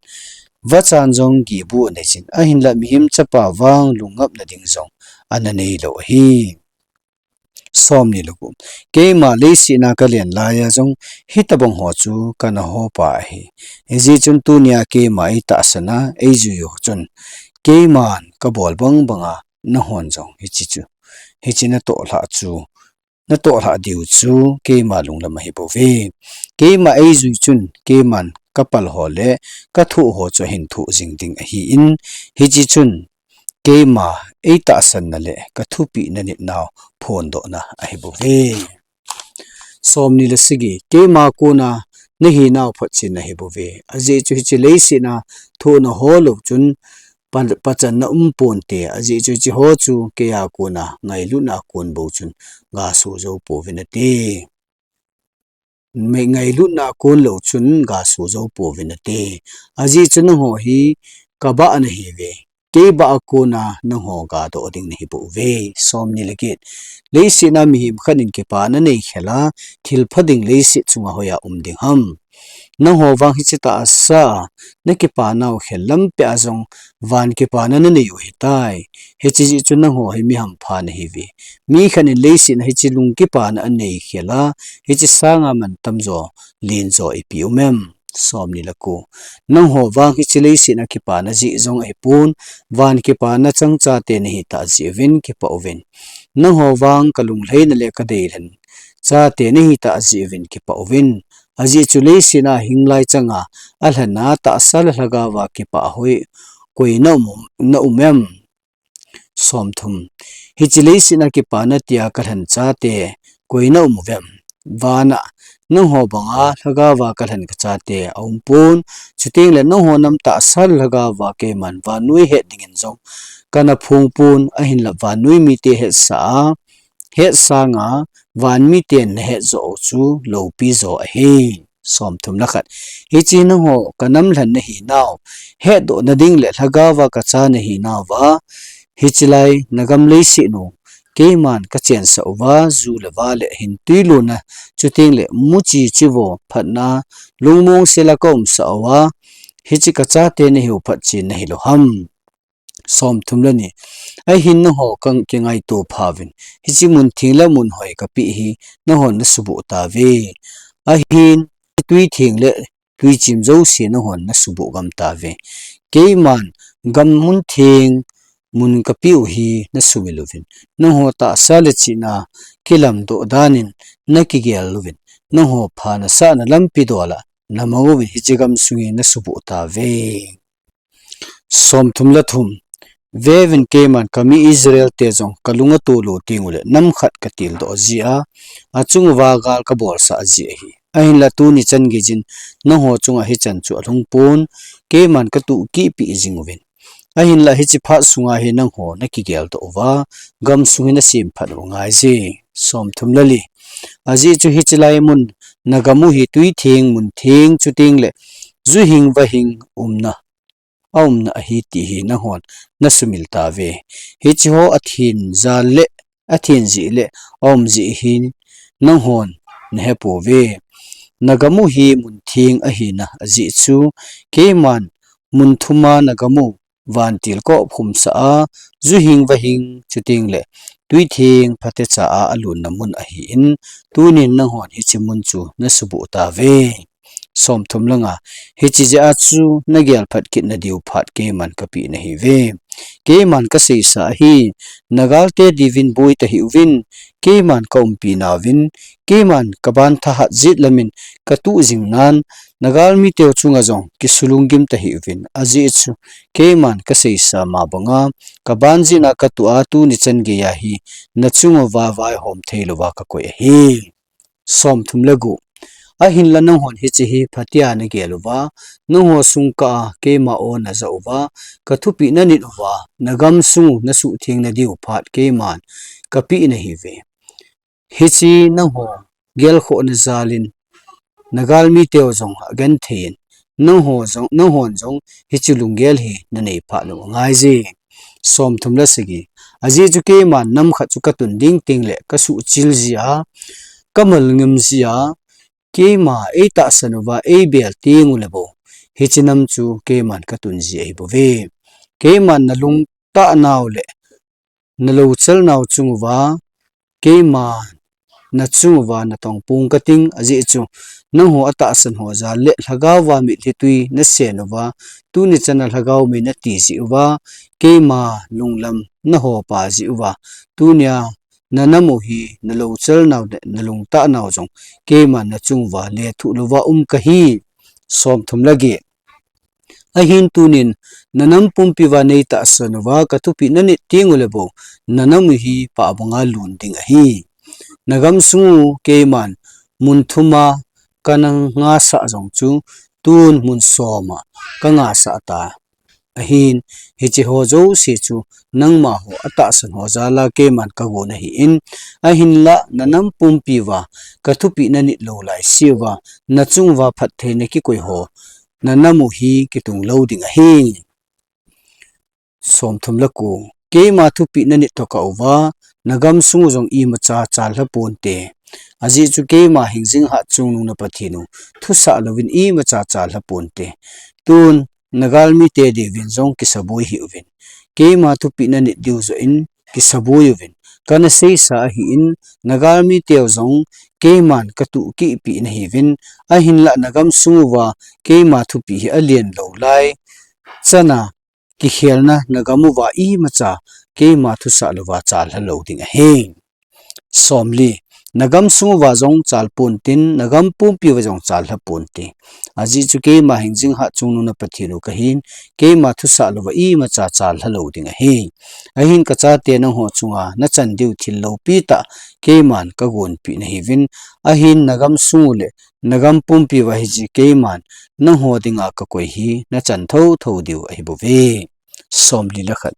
vachan jong gihbuh aneiyin, ahinla Mihem Chapa vang lungngapna ding jong ana neilou ahi. Som ni le gup. Keima leiset a kalen laiya jong hitabang ho chu kana hopa ahi. Hijeh chun tunia keima eitahsan a eijui ho chun, keiman kabol bang banga nahon jong hiche chu, hiche natoh lhah chu, natoh lhah diu chu keima lunglam ahi bouve. Keima eijui chun keiman kapal ho le kathoh ho chu ahin thoh jing ding ahin, hiche chun keima eitahsanna le kathupeh nanit nau phondohna ahi bouve. Som ni le sagi. Keima kona nahinau photchenna ahi bouve. Ajeh chu hiche leiset a thohna ho lou chun pa-, pachanna um ponte. Ajeh chu hiche ho chu keia kona ngailutna kon bou chun gaso jou pouvin ate. Ngailutna kon lou chun gaso jou pouvin ate. Ajeh chu nangho hi kabah nahiuve. Kei bah a kona nangho gadoh ding nahi bouve. Som ni le get. Leiset a mihem khat in kipana neikhel a, thilpha ding leiset chunga hoiya um ding ham? Nangho vang hiche tahsa a nakipanau khel lampi a jong van kipana nanei u ahitai. Hiche jeh chun nangho hi mi hampha nahiuve. Mi khat in leiset a hiche lung kipana aneikhel a, hiche sanga mantam jo, len jo ipi um em? Som ni le ko. Nangho vang hiche leiset a kipana jeh jong ahipon, van kipana chang chate nahitah jeh uvin kipah uvin. Nangho vang kalunglhaina le kadeilhen chate nahitah jeh uvin kipah uvin. Ajeh chu leiset a hinglai changa alhen a tahsa le lhagao a kipah hoi koi na um, na um em? Som thum. Hiche leiset a kipana tia kalhen chate koi na um uvem? Vana nangho banga lhagao a kalhen kachate aumpon. Chuteng le nangho nam tahsa le lhagao a keiman vannoi het dingin jong kana phongpon, ahinla vannoi mite hetsa a, het sanga van miten nahet joh u chu loupi jo ahi. Som thum le khat. Hiche nangho kanam lhen nahinau hetdoh nading le lhagao a kacha nahinau va, hiche lai nagam leiset u keiman kachensah uva, ju le va le hintwi lona, chuteng le muchi chivo phatna, lungmong sela kaumsah uva, hiche kachate nahiu phatchenna hilou ham? Som thum le ni. Ahin nangho kakingaito phauvin, hiche mun theng le mun hoi kapeh hi nanghon nasuboh tauve. Ahin twi theng le twi chim jouse nanghon nasuboh gam tauve. Keiman gam mun theng mun kapeh u hi nasumil uvin, nangho tahsa le chihna kilamdoh danin nakigel uvin, nangho pha nasahna lampi dola namang uvin hiche gamsunga nasuboh tauve. Som thum le thum. Veuvin, keiman kami Israel te jong kalung atolou tengule nam khat katildoh jia, achung uva gal kabolsah ji ahi. Ahinla tuni chan geijin nangho chunga hichan chu alhungpon, keiman katuh kihpeh jing uvin. Ahinla hiche phat sunga hi nangho nakigeldoh uva, gamsung hi nasemphat u angaije. Som thum le li. Ajeh chu hiche lai mun nagam u hi twi theng, mun theng, chuteng le ju hing va hing umna, aumna ahi ti hi nanghon nasumil tauve. Hiche ho athen jal le, athen jeh le aum jeh hi nanghon nahepouve. Nagam u hi mun theng ahina ajeh chu, keiman mun thuma nagam u vantil kaopkhumsah a, ju hing va hing, chuteng le twi theng phatecha a alunna mun ahin, tunin nanghon hiche mun chu nasuboh tauve. Som thum le nga. Hiche jeh a chu nagel phat kit nadiu phat keiman kapeh nahiuve. Keiman kaseisa ahi, nagalte diuvin boi tahih uvin, keiman kaumpi nauvin, keiman kaban thahat jet lamin katuh jing nan, nagal miteu chunga jong kisulunggim tahih uvin, ajeh chu keiman kaseisa ma banga kaban jeh a katuh a tuni chan geiya hi nachung uva vaihom theilouva kakoi ahi. Som thum le gup. Ahinla nanghon hiche hi phatea nagel uva, nangho sung kah a keima o najah uva, kathupeh nanit uva, nagamsung u nasuhtheng nadiu phat keiman kapeh nahiuve. Hiche nangho gelkhohna jalin nagal miteu jong agenthei in, nangho jong, nanghon jong hiche lunggel hi nanei phat u angaije. Som thum le sagi. Ajeh chu keiman nam khat chu katun ding teng le kasuhchil jia, kamalngim jia, keima eitahsan uva eibel tengule bou, hiche nam chu keiman katun ji ahibouve. Keiman nalungtah nau le nalouchal nau chung uva keima nachung uva natong pong kating, ajeh chu nangho atahsan ho jal le lhagao va mitlhi tui nasen uva, tuni chana lhagao mei nati jeh uva, keima lunglam naho pa jeh uva, tunia nanam u hi nalou chal nau le nalungtah nau jong keiman nachung uva lethuh louva um kahi. Somthum le get. Ahin tunin, nanam pumpi uva neitahsan uva kathupeh nanit teng ule bou, nanam u hi pah banga lun ding ahi. Nagam sung u keiman mun thum a kana ngasah jong chu tun mun som a kanga sah ta. Ahin, hiche ho jouse chu nangma ho atahsan ho jal a keiman kagon ahin, ahinlah nanam pumpi uva kathupeh nanit lou laise uva, nachung uva phatthei nakikoi ho, nanam u hi kitung lou ding ahi. Somthum le ko. Keima thupeh nanit tokah uva, nagam sung u jong imacha chalha ponte. Ajeh chu keima hingjing hatchungnung na Pathen u thusah louvin imacha chalha ponte. Tun, nagalmite diuvin jong kisaboi hih uvin. Keima thupeh nanit diu joh in kisaboi uvin. Kana seisa ahin, nagalmite u jong keiman katuh kihpeh nahiuvin. Ahinlah nagam sung uva keima thupeh hi alen lou lai chana kikhelna nagam uva imacha keima thusah louva chalha lou ding ahi. Somli. Nagam sung uva jong chal pontin, nagam pumpi uva jong chalha ponte. Ajeh chu keima hingjing hatchungnung na Pathen u kahin, keima thusah louva imacha chalha lou ding ahi. Ahin kachate nangho chunga nachan diu thil loupi tah keiman kagonpeh nahiuvin, ahin nagam sung u le nagam pumpi uva hiche keiman nangho dinga kakoi hi nachan thotho diu ahibouve. Somli le khat.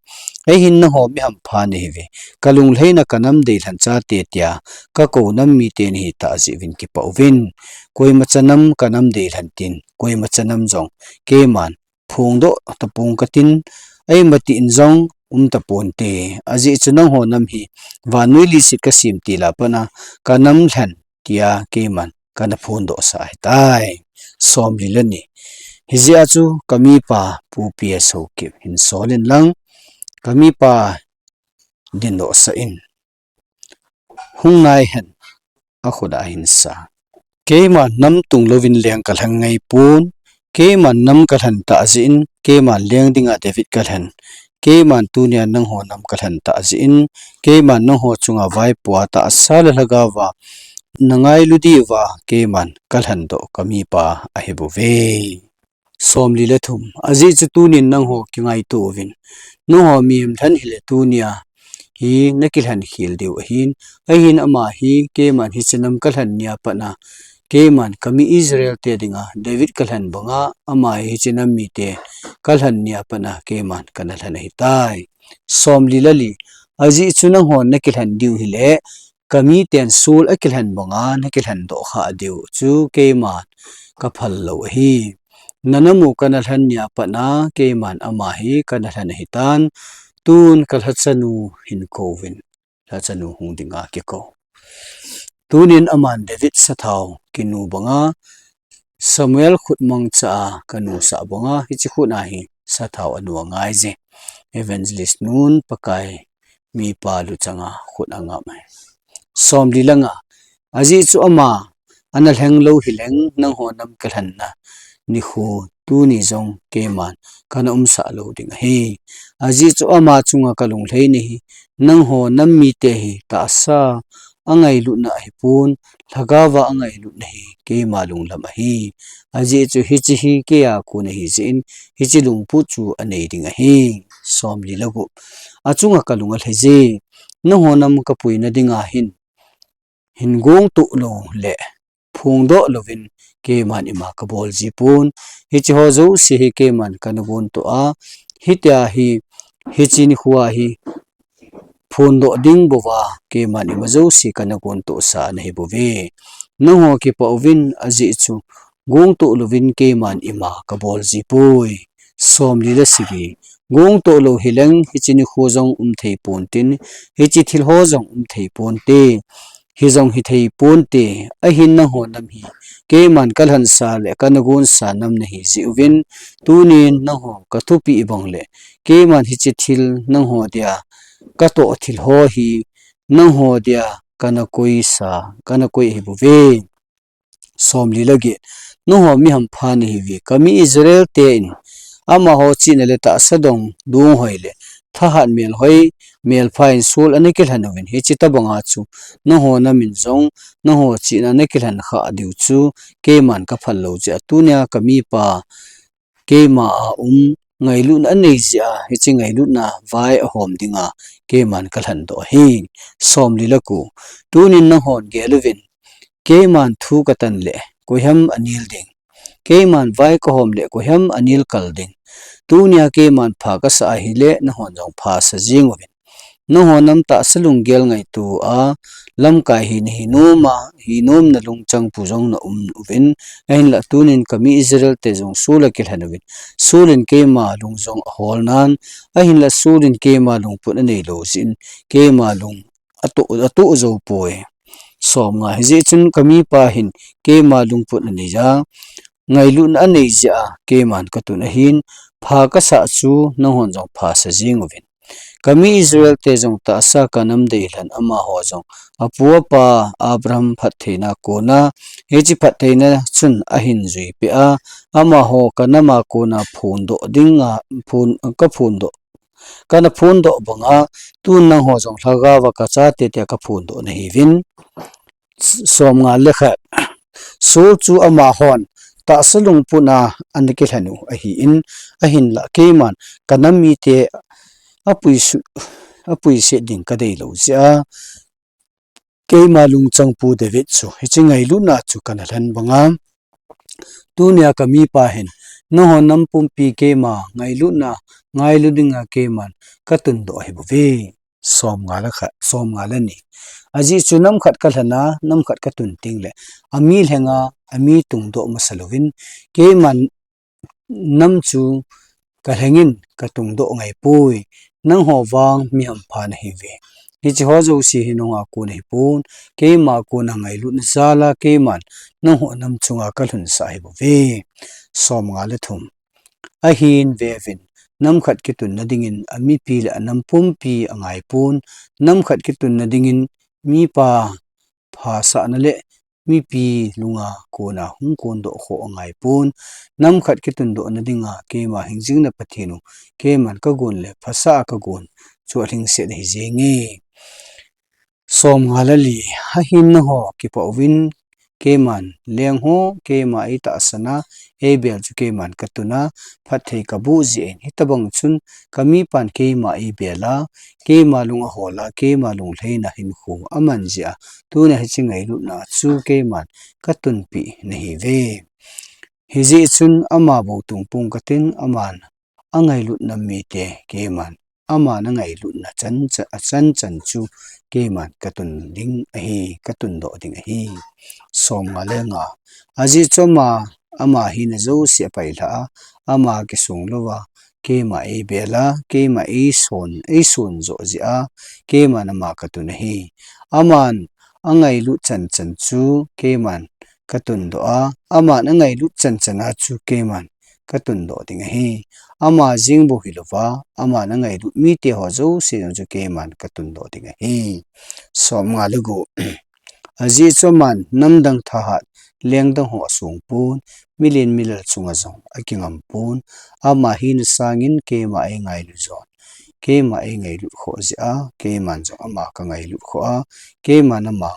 Ahin nangho mi hampha nahiuve. Kalunglhaina kanam deilhen chate tia kakou nam mite nahitah jeh uvin kipah uvin. Koimacha nam kanam deilhen tin, koimacha nam jong keiman phongdoh tapong katin, aimati in jong um taponte. Ajeh chu nangho nam hi vannoi leiset kasem til a pat a kanam lhen tia keiman kana phondohsah ahitai. Somli le ni. Hijeh a chu kamipa Pu P S Haokip hin sol inlang, kamipa dindohsah in. Hung nai hen, akhut a ahin sa. Keiman nam tung louvin leng kalheng ngai pon, keiman nam kalhen tah jeh in, keiman leng dinga David kalhen. Keiman tunia nangho nam kalhen tah jeh in, keiman nangho chunga vaipoa tahsa le lhagao va nangailu diuva, keiman kalhen doh kamipa ahibouve. Somli le thum. Ajeh chu tunin nangho kingaito uvin. Nangho mihem lhen hile tunia hi nakilhen khel diu ahin. Ahin ama hi keiman hiche nam kalhen nia pat a, keiman kami Israel te dinga David kalhen banga ama hi hiche nam mite kalhen nia pat a keiman kana lhen ahitai. Somli le li. Ajeh chu nangho nakilhen diu hile, kamiten Saul akilhen banga nakilhen doh kha diu chu keiman kaphal lou ahi. Nanam u kana lhen nia pat a keiman ama hi kana lhen ahitan, tun kalhachanu hin kouvin. Lhachanu hung dinga kikou. Tunin aman David sathao kinu banga, Samuel khut mangcha a kanu sah banga, hiche khut a hi sathao anu angai je. Evangelist nun Pakai mipa luchang a khut angap mai. Somli le nga. Ajeh chu ama ana lheng lou hileng nangho nam kalhenna nikho tuni jong keiman kana umsah lou ding ahi. Ajeh chu ama chunga kalunglhaina hi, nangho nam mite hi tahsa angailutna ahipon, lhagao va angailutna hi keima lunglam ahi. Ajeh chu hiche hi keiya kon ahi jeh in, hiche lungput chu anei ding ahi. Somli le gup. Achunga kalung alhai je. Nangho nam kapuina dinga hin, hin gongtoh lou le phongdoh louvin keiman ima kabol ji pon. Hiche ho jouse hi keiman kana gontoh a, hitia hi, hiche nikho a hi phondoh ding bouva keiman ima jouse kana gontohsa nahi bouve. Nangho kipah uvin, ajeh chu gongtoh louvin keiman ima kabol ji poi. Somli le sagi. Gongtoh lou hileng hiche nikho jong um thei pontin, hiche thil ho jong um thei ponte. Hijong hithei ponte, ahin nangho nam hi keiman kalhensa le kana gonsa nam nahi jeh uvin, tunin nangho kathupeh bang le keiman hiche thil nangho dia katoh thil ho hi nangho dia kana koisa, kana koi ahi bouve. Somli le get. Nangho mi hampha nahiuve. Kami Israel ten amaho chihna le tahsa dong lunghoi le thahat melhoi, melpha in Saul ana kilhen uvin. Hiche tobanga chu nangho namin jong, nangho chihna ana kilhen khah diu chu keiman kaphal lou jeh a, tunia kamipa keima a um, ngailutna anei jeh a, hiche ngailutna vai ahom dinga keiman kalhen doh ahi. Somli le ko. Tunin nanghon gel uvin, keiman thu katan le koiham anel ding? Keiman vai kahom le koiham anel kal ding? Tunia keiman pha kasah ahile, nanghon jong pha sa jeng uvin. Nangho nam tahsa lunggel ngaito a, lamkai hi nahi nom a, hi nomna lungchang pu jong naum uvin, ahinlah tunin kami Israel te jong Saul akilhen uvin. Saul in keima lung jong ahol nan, ahinlah Saul in keima lungput anei lou jeh in, keima lung atoh, atoh jou poi. Somnga. Hijeh chun kamipa hin keima lungput anei a, ngailutna anei jeh a keiman katun ahin, pha kasah chu nanghon jong pha sa jeng uvin. Kami Israel te jong tahsa kanam deilhen amaho jong apu apa Abraham phattheina kona, hiche phattheina chun ahin juipeh a, amaho kanam a kona phondoh dinga, phon, kaphondoh, kana phondoh banga, tun nangho jong lhagao a kachate tia kaphondoh nahiuvin. Somnga le khat. Saul chu amahon tahsa lungput a ana kilhen u ahin, ahinlah keiman kanam mite apuisu, apuiset ding kadei lou jeh a, keima lungchang pu David chu hiche ngailutna chu kana lhen banga, tunia kamipa hin nangho nam pumpi keima ngailutna ngailu dinga keiman katundoh ahi bouve. Somnga le khat, somnga le ni. Ajeh chu nam khat kalhen a, nam khat katun teng le, ami lhenga, ami tungdoh masa louvin, keiman nam chu kalhengin katungdoh ngai poi, nangho vang mi hampha nahiuve. Hiche ho jouse hi nangho a kon ahipon, keima a kona ngailutna jal a keiman nangho nam chunga kalhunsah ahi bouve. Somnga le thum. Ahin veuvin, nam khat kitunna dingin amipi le anam pumpi angaipon, nam khat kitunna dingin mipa phasahna le mipi lunga kona hung kondoh kho angaipon, nam khat kitundohna dinga keima hingjingna Pathen u keiman kagon le phasah a kagon chu alhingset ahi jenge. Somnga le li. Ahin nangho kipah uvin, keiman lengho, keima eitahsan a, eibel chu keiman katun a, phatthei kaboh jeh in, hitobang chun kamipan keima eibel a, keima lung ahol a, keima lunglhaina hinkho aman jeh a, tunia hiche ngailutna chu keiman katunpeh nahiuve. Hijeh chun ama bou tungpung katin, aman angailutna mite keiman, aman angailutna chan, chan, achan chan chu keiman katun ding ahi, katundoh ding ahi. Somnga le nga. Ajeh chu ama, ama hina jouse apailhah a, ama kisung louva keima eibel a, keima eison, eison joh jeh a, keiman ama katun ahi. Aman angailut chan chan chu keiman katundoh a, aman angailut chan chan a chu keiman katundoh ding ahi. Ama jeng bou hilouva, aman angailut mite ho jouse jong chu keiman katundoh ding ahi. Somnga le gup. Ajeh chu aman namdang thahat, lengdang ho asong pon, milen milal chunga jong akingam pon, ama hina sangin keima eingailu jon, keima eingailut khoh jeh a, keiman jong ama kangailut khoh a, keiman ama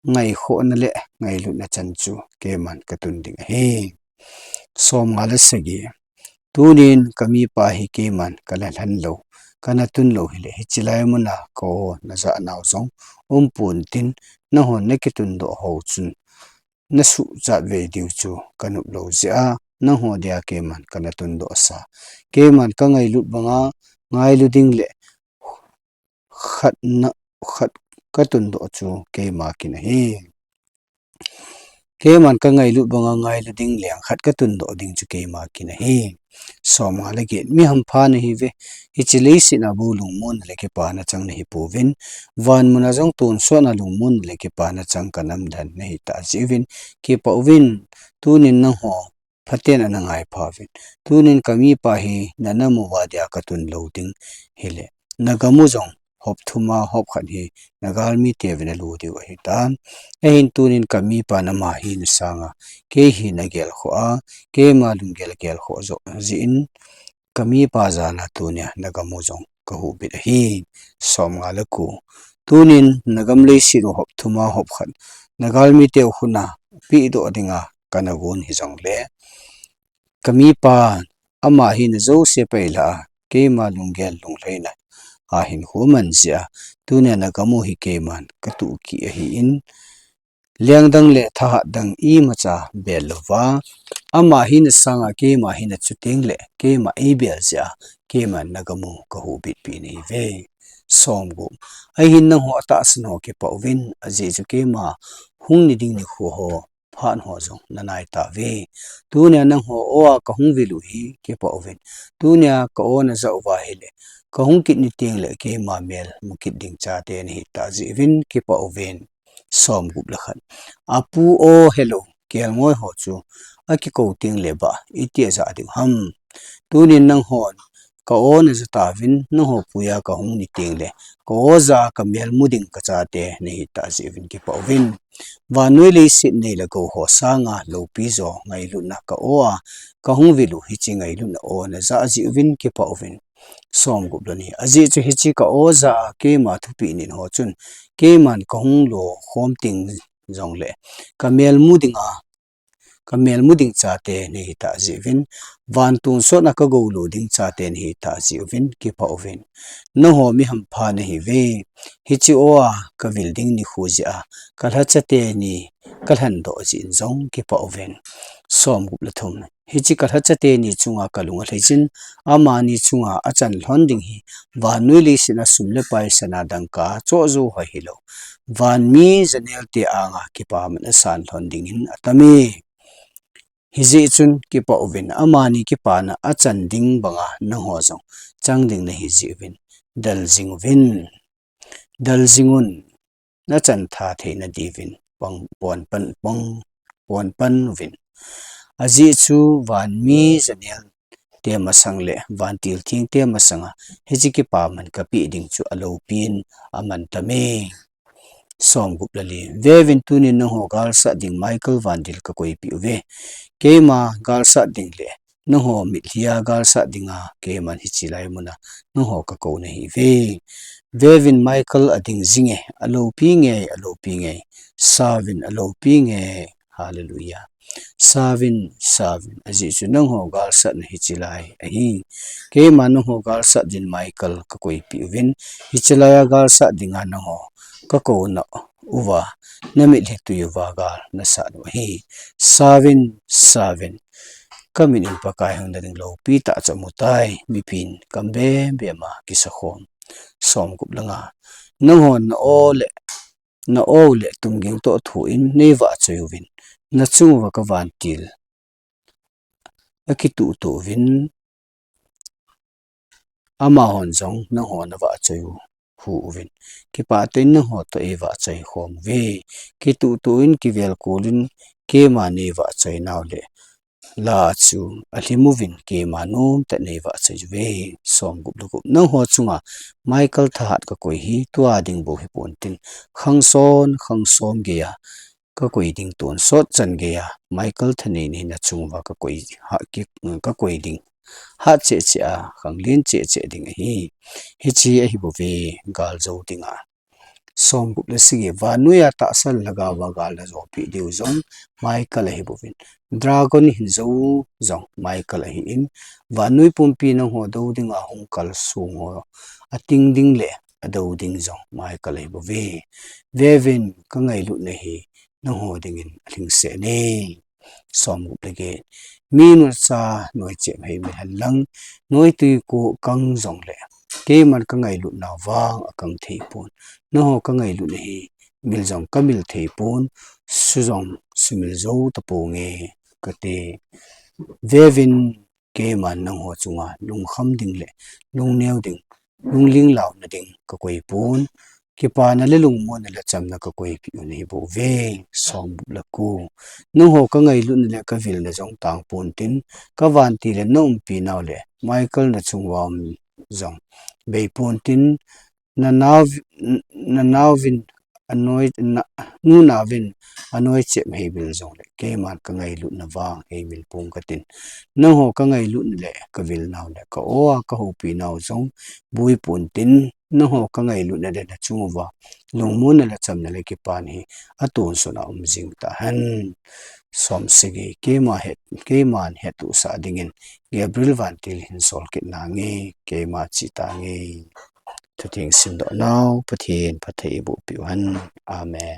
ngaikhohna le ngailutna chan chu keiman katun ding ahi. Somnga le sagi. Tunin kamipa hi keiman kana lhen lou, kana tun lou hile, hiche lai muna keiho najah nau jong umpon tin, nanghon nakitundoh hou chun nasuhchat vei diu chu kanop lou jeh a, nangho dia keiman kana tundoh sa. Keiman kangailut banga ngailu ding le khat na, khat katundoh chu keima kin ahi. Keiman kangailut banga ngailu ding le khat katundoh ding chu keima kin ahi. Somnga le get. Mi hampha nahiuve. Hiche leiset a bou lungmonna le kipana chang nahipouvin, van muna jong tonsotna lungmonna le kipana chang kanam lhen nahitah jeh uvin, kipah uvin, tunin nangho phaten ana ngaipha uvin. Tunin kamipa hi nanam uva dia katun lou ding hile, nagam u jong hop thum a hop khat hi nagalmite uvin alu diu ahitan. Ahin tunin kamipan ama hina sanga kei hi nagel khoh a, keima lunggel gel khoh joh jeh in, kamipa jal a tunia nagam u jong kahuhbit ahi. Somnga le ko. Tunin nagam leiset u hop thum a hop khat nagalmite u khut a pehdoh dinga kana gon hijongle, kamipa ama hina jouse pailah a keima lunggel lunglhaina a hinkho man jeh a, tunia nagam u hi keiman katoh kit ahin, lengdang le thahatdang imacha bel louva, ama hina sanga keima hina chuteng le keima eibel jeh a, keiman nagam u kahuhbitpi nahiuve. Somgup. Ahin nangho atahsan ho kipah uvin, ajeh chu keima hung ni ding nikho ho phat ho jong nanai tauve. Tunia nangho o a kahung vil u hi kipah uvin. Tunia ka o najah uva ahile, kahung kit ni teng le keima mel mu kit ding chate nahi tah jeh uvin kipah uvin. Somgup le khat. Apu o helou, kelngoi ho chu akikou teng le bah iti ajah diu ham? Tunin nanghon ka o najah tauvin, nangho puia kahung ni teng le ka o jah a kamel mu ding kachate nahi tah jeh uvin kipah uvin. Vannoi leiset nei le gou ho sanga loupi jo ngailutna ka o a kahung vil u hiche ngailutna o najah jeh uvin kipah uvin. Somgup le ni. Ajeh chu hiche ka o jah a keima thupeh nin ho chun keiman kahung lo khom teng jongle kamel mu dinga, kamel mu ding chate nahi tah jeh uvin, van tonsot a kagou lo ding chate nahi tah jeh uvin kipah uvin. Nangho mi hampha nahiuve. Hiche o a kavil ding nikho jeh a kalhacha teni kalhan doh jeh in jong kipah uvin. Somgup le thum. Hiche kalhacha teni chunga kalung alhai jin, amani chunga achan lhon ding hi vannoi leiset a sum le pai sana dangka choh jou ho hilou, vanmi janel te anga kipaman asan lhon dingin atame. Hijeh chun kipah uvin, amani kipana achan ding banga nangho jong chang ding nahi jeh uvin, dal jing uvin. Dal jing un, nachan tha theina diuvin, pang, pon pan, pang, pon pan uvin. Ajeh chu vanmi janel te masang le vantil theng te masanga hiche kipaman kapeh ding chu aloupin aman tame. Somgup le li. Veuvin, tunin nangho galsat ding Michael Van Dil kakoipeh uve. Keima galsat ding le nangho mitlhi a galsat dinga keiman hiche lai muna nangho kakou nahiuve. Veuvin, Michael ading jinge, aloupi nge, aloupi nge. Sauvin, aloupi nge. Hallelujah. Sauvin, sauvin, ajeh chu nangho galsatna hiche lai ahi. Keima nangho galsat din Michael kakoipeh uvin, hiche laiya galsat dinga nangho kakouna uva, namitlhi tui uva gal nasat u ahi. Sauvin, sauvin, kamin in Pakai hung nading loupi tah chu amutai, mipin kam bem bema kisakhom. Somgup le nga. Nanghon na o le na o le tumging toh thoh in neivahchoi uvin, nachung uva kavantil akituh tuh uvin, amahon jong nangho navahchoi u hu uvin, kipah tah in nangho toh eivahchoi khom uve. Kituh tuh in kivel kol in keima neivahchoi nau le la chu alhim uvin, keima nomtah in neivahchoi uve. Somgup le gup. Nangho chunga Michael thahat kakoi hi tua ding bou hipon tin, khangson khangsom geiya kakoi ding, tonsot chan geiya Michael thaneina hi nachung uva kakoi ha, ki, kakoi ding. Hat cheh cheh a, khanglen cheh cheh ding ahi. Hiche ahibouve, gal jou dinga. Somgup le sagi. Vannoiya tahsa lhagao va gal najopeh diu jong Michael ahibouvin, dragon hin jou jong Michael ahin, vannoi pumpi nangho dou dinga hung kalsong ho ating ding le adou ding jong Michael ahibouve. Veuvin, kangailutna hi nangho dingin alhingset e. Somgup le get. Mi nucha noi chep hei mi hen lang, noi tui ko kang jongle, keiman kangailut nau vang akang thei pon. Nangho kangailutna hi mil jong kamil thei pon, su jong sumil jou taponge, kati. Veuvin, keiman nangho chunga lungkham ding le lungneo ding, lungling launa ding kakoi pon, kipana le lungmonna le chamna kakoipeh u nahibouve. Somgup le ko. Nangho kangailutna le kavilna jong tang pon tin, kavantil le naumpi nau le Michael nachung uva um jong bei pon tin, Nanao, nanaovin anoi, na, nunaovin anoi chep hei vil jongle, keiman ka ngailutna vang hei vil pong katin. Nangho ka ngailutna le ka vilnau le ka o a ka houpi nau jong bui pontin, nangho ka ngailutna le nachung uva lungmonna le chamna le kipan hi atonsot a um jing tahen. Som sagi, keima het, keiman hettohsah dingin Gabriel vantil hin sol kit nange, keima chi tange. Thutheng simdoh nau Pathen phatthei eiboh piu hen. Amen.